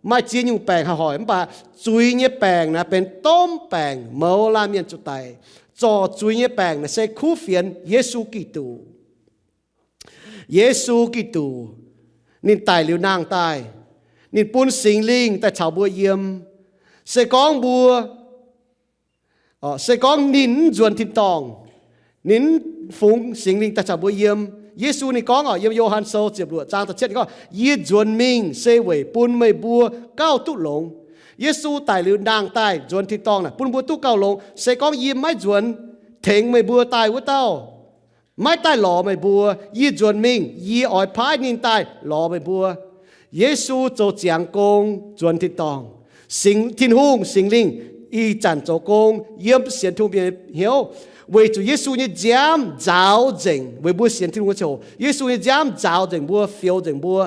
Maaih ziex nyungc baengc haih hoic, mv baac zuiz nyei baengc naaic benx domh baengc mouz laanh mienh zuqc daic. Zorc zuiz nyei baengc naaic se kuv fienx Yesu Giduc. Yesu Giduc, ninh daic liuz nangh daaih, ninh bun Singx Lingh daaih caux mbuo yiem. Se gorngv mbuo, se gorngv ninh mv nzuonx tin-dorngh, ninh mv fungx Singx Lingh daaih caux mbuo yiem. Yesu ninh gorngv oc, yiem Yo^han Sou ziepc luoqc zaang da'cietv ninh gorngv, yie nzuonx mingh se weic bun meih mbuo gauh duqv longx. Yesu daic liuz nangh daaih nzuonx tin-dorngh naaic bun mbuo duqv gauh longx. Se gorngv yie maiv nzuonx, tengx meih mbuo daaih wuov dauh maiv daaih lorz meih mbuo. Yie nzuonx mingh, yie oix paaiv ninh daaih lorz meih mbuo. Yesu zoux ziangx gong nzuonx tin-dorngh. Singx, Tin-Hungh Singx Lingh ih zanc zoux gong yiem sienx Tin-Hungh mienh hnyouv, weic zuqc Yesu nyei nziaamv nzaaux nzengc weic mbuo sienx Tin-Hungh nyei ziangh hoc. Yesu nyei nziaamv nzaaux nzengc mbuo, fioux nzengc mbuo.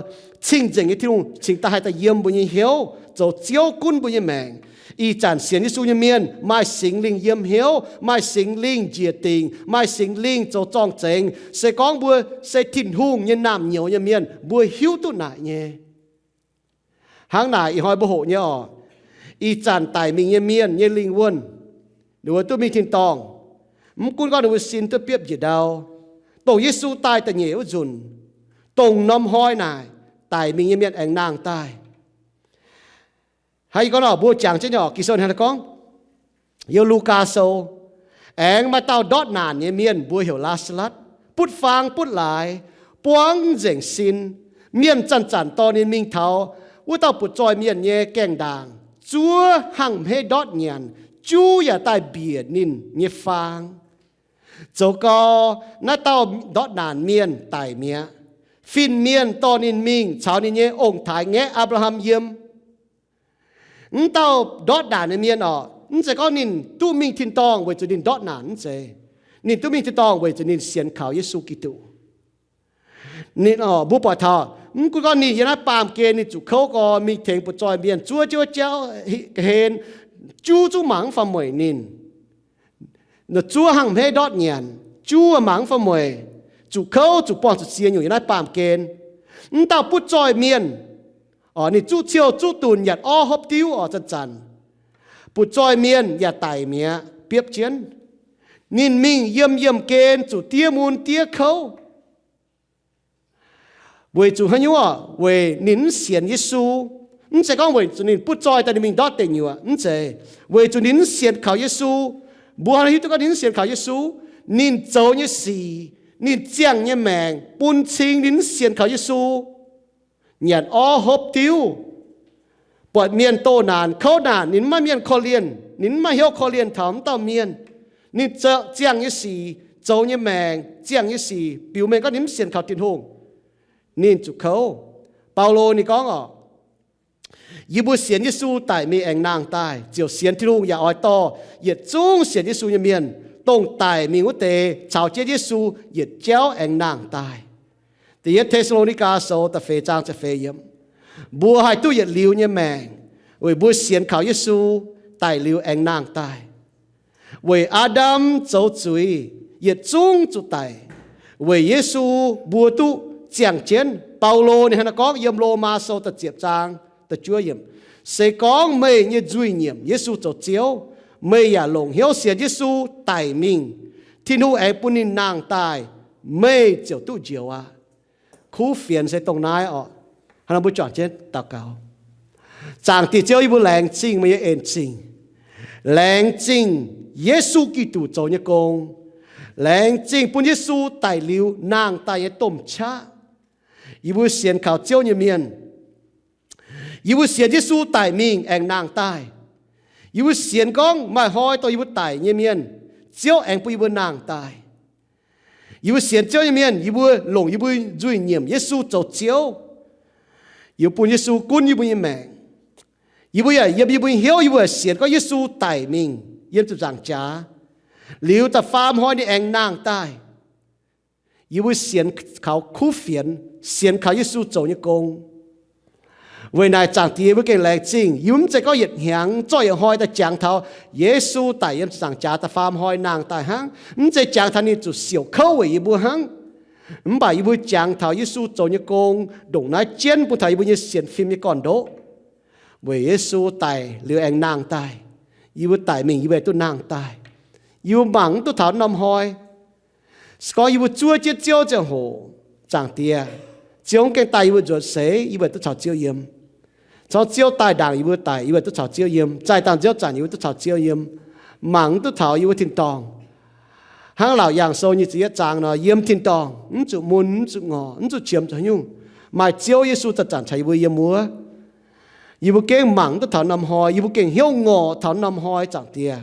Cing-nzengc nyei Tin-Hungh cingx daaih haih daaih yiem mbuo nyei hnyouv, zoux Ziouv gunv mbuo nyei maengc. Ih zanc sienx Yesu nyei mienh maaih Singx Lingh yiem hnyouv, maaih Singx Lingh njiec dingc, maaih Singx Lingh zoux zorng-zengx. Se gorngv mbuo se Tin-Hungh nyei naamh nyouz nyei mienh, mbuo hiuv duqv naaic nyei. Hnangv naaic ih hnoi mbuo hoqc nyei oc, ih zanc daic mingh nyei mienh nyei lingh wuonh, ninh mbuo duqv mingh tin-dorngh. Mv gunv gorngv ninh mbuo sin duqv biopv njiec ndau, dongh Yesu daaih da'nyeic wuov nzunc, dongh norm hnoi naaic daic mingh nyei mienh aengx nangh daaih. Hnangv yie gorngv nor, mbuo jangx jienv nyei oc, Ging-Sou hnangv naaiv gorngv, yiem Lugaa Sou, aengx maaih dauh ndortv naanc nyei mienh, mbuox heuc Laa^saa^latv, butv faang butv laaix, buangv nzengc sin. Mienh zanc-zanc dorh ninh mingh taux wuov dauh butv-zoih mienh nyei gaengh ndaangc, zuov hnangv hmeiv ndortv nyanc, juv yaac daaih mbiec ninh nyei faang. Zoux gau, naaiv dauh ndortv naanc mienh daic mi'aqv. Fin-mienh dorh ninh mingh caux ninh nyei ong-taaix-ngaeqv, Apc^laa^ham, yiem. Mv dauh ndortv naanc nyei mienh oc, mv zeiz gorngv ninh duqv mingh tin-dorngh weic zuqc ninh ndortv naanc, mv zeiz. Ninh duqv mingh tin-dorngh weic zuqc ninh sienx kaux Yesu Giduc. Ninh, mbuo buatc taux, mv gunv gorngv ninh yiem naaiv baamh gen ninh zuqc kouv gorn mingh tengx butv-zoih mienh zuov jienv wuov jauv ga'hlen, juv zungv mangc mv fam mueic ninh. Zuov hnangv hmeiv ndortv nyanc, juv mangc mv fam mueic, zuqc kouv, zuqc buangh zuqc sie nyungc yiem naaiv baamh gen. Mv dauh butv-zoih mienh, ninh zuqv ciouh zuqv dunc, yaac orv hopv diuv oc, zanc-zanc. Butv-zoih mienh yaac daic mi'aqv, biopv jienv. Ninh mingh yiem yiemh gen zuqc diev mun diev kouv. Weic zuqc haaix nyungc? Weic ninh mv sienx Yesu. Mv zeiz gorngv weic zuqc ninh butv-zoih daaih ninh mingh ndortv deic nyuoqc, mv zeiz. Weic zuqc ninh mv sienx kaux Yesu. Mbuo hiuv duqv gorngv ninh mv sienx kaux Yesu, ninh zoux nyei sic, ninh ziangh nyei maengc bun cing ninh mv sienx kaux Yesu. Nyanc orv hopv diuv, buatc mienh doh naanc kouv naanc, ninh mv maaih mienh korv-lienh, ninh mv maaih hnyouv korv-lienh taux wuov dauh mienh. Ninh ziangh nyei sic, zoux nyei maengc, ziangh nyei sic biux mengh gorngv ninh mv sienx kaux Tin-Hungh, ninh zuqc kouv. Baulo ninh gorngv oc, yie mbuo sienx Yesu daic mingh aengx nangh daaih, ziouc sienx Tin-Hungh yaac oix dorh yietc zungv sienx Yesu nyei mienh, dongh daic mingh wuov deix caux jienv Yesu yietc jauv aengx nangh daaih. Da'yietv Te^saa^lo^ni^gaa Sou da'feix zaang ziepc feix yiemc, mbuo haih duqv yietc liuz nyei maengc weic mbuo sienx kaux Yesu daic liuz aengx nangh daaih. Weic Aa^ndam zoux zuiz, yietc zungv zuqc daic. Weic Yesu mbuo duqv ziangh jienv. Baulo ninh hnangv naaiv gorngv yiem Lomaa Sou da'ziepc zaang da'juov yiemc, se gorngv meih nyei nzuih nyiemc Yesu zoux Ziouv, meih yaac longc hnyouv sienx Yesu daic mingh, Tin-Hungh aengx bun ninh nangh daaih, meih ziouc duqv njoux aqv. Kuv fienx se dongh naaiv oc. Hnangv naaiv mbuo juangc jienv daux gaux. Zaangc Diex Ziouv, yie mbuo laengz zingh meih nyei en zingh, laengz zingh Yesu Giduc zoux nyei gong. Laengz zingh bun Yesu daic liuz nangh daaih nyei domh qaqv. Yie mbuo sienx kaux Ziouv nyei mienh, yie mbuo sienx Yesu daic mingh aengx nangh daaih. Yie mbuo sienx gorngv maaih hnoi dongh yie mbuo daic nyei mienh, Ziouv aengx bun yie mbuo nangh daaih. Yie mbuo sienx Ziouv nyei mienh, yie mbuo longc yie mbuo nzuih nyiemc Yesu zoux Ziouv. Yie mbuo bun Yesu gunv yie mbuo nyei maengc. Yie mbuo yaac yiem yie mbuo nyei hnyouv yie mbuo yaac sienx gorngv Yesu daic mingh yiem ziepc nzaangc jaax, liuz da'faam hnoi ninh aengx nangh daaih. Yie mbuo sienx kaux kuv fienx, sienx kaux Yesu zoux nyei gong. Weic naaic Zaangc Diex mbuo gengh laengz zingh, yie mbuo mv zeiz gorngv yietc hnyangx zorqv yietc hnoi daaih jangx taux Yesu daic yiem ziepc nzaangc jaax da'faam hnoi nangh daaih hnangv. Mv zeiz jangx taux ninh zuqc siouc kouv weic yie mbuo hnangv. Mv baac yie mbuo jangx taux Yesu zoux nyei gong ndongc naaiv jienv bun taux yie mbuo nyei sienx fim nyei gorn-ndoqv. Weic Yesu daic liuz aengx nangh daaih. Yie mbuo daic mingh yie mbuo aengx duqv nangh daaih. Yie mbuo mangc mv duqv taux norm hnoi. Se gorngv yie mbuo zuov jienv Ziouv ziangh hoc, Zaangc Diex, Ziouv gengh daaih yie mbuo nzuonx seix, yie mbuo aengx duqv caux Ziouv yiem. Corc Ziouv daaih ndaangc yie mbuo daic, yie mbuo aengx duqv caux Ziouv yiem. Zaih dangh Ziouv zanc yie mbuo duqv caux Ziouv yiem. Mangc mv duqv taux yie mbuo tin-dorngh. Hnangv Laauc Yaangh Sou nyic ziepc yietc zaang nor, yiem tin-dorngh mv zuqc mun, mv zuqc ngorc, mv zuqc qiemx zuqc haaix nyungc. Maaih Ziouv Yesu zanc-zanc caux yie mbuo yiem wuov. Yie mbuo gengh mangc mv duqv taux norm hnoi, yie mbuo gengh hnyouv ngorc taux norm hnoi, Zaangc Diex.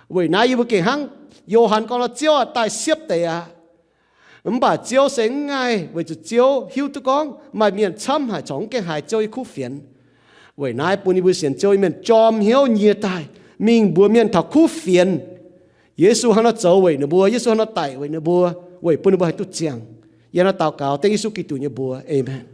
Weic naaiv yie mbuo gengh hnangv Yo^han gorngv nor, Ziouv aah, daaih siepv deix aqv. Mv baac Ziouv se mv ngaih, weic zuqc Ziouv hiuv duqv gorngv maaih mienh camv haic corc mv gaengh haiz Ziouv nyei kuv fienx. Weic naaiv bun yie mbuo sienx Ziouv nyei mienh jorm hnyouv nyie daaih mingh mbuox mienh taux kuv fienx. Yesu hnangv nor zoux weic ninh mbuo, Yesu hnangv nor daic weic ninh mbuo, weic bun ninh mbuo haih duqv ziangh. Yie hnangv nor daux gaux dengv Yesu Giduc nyei mbuox. Aamen.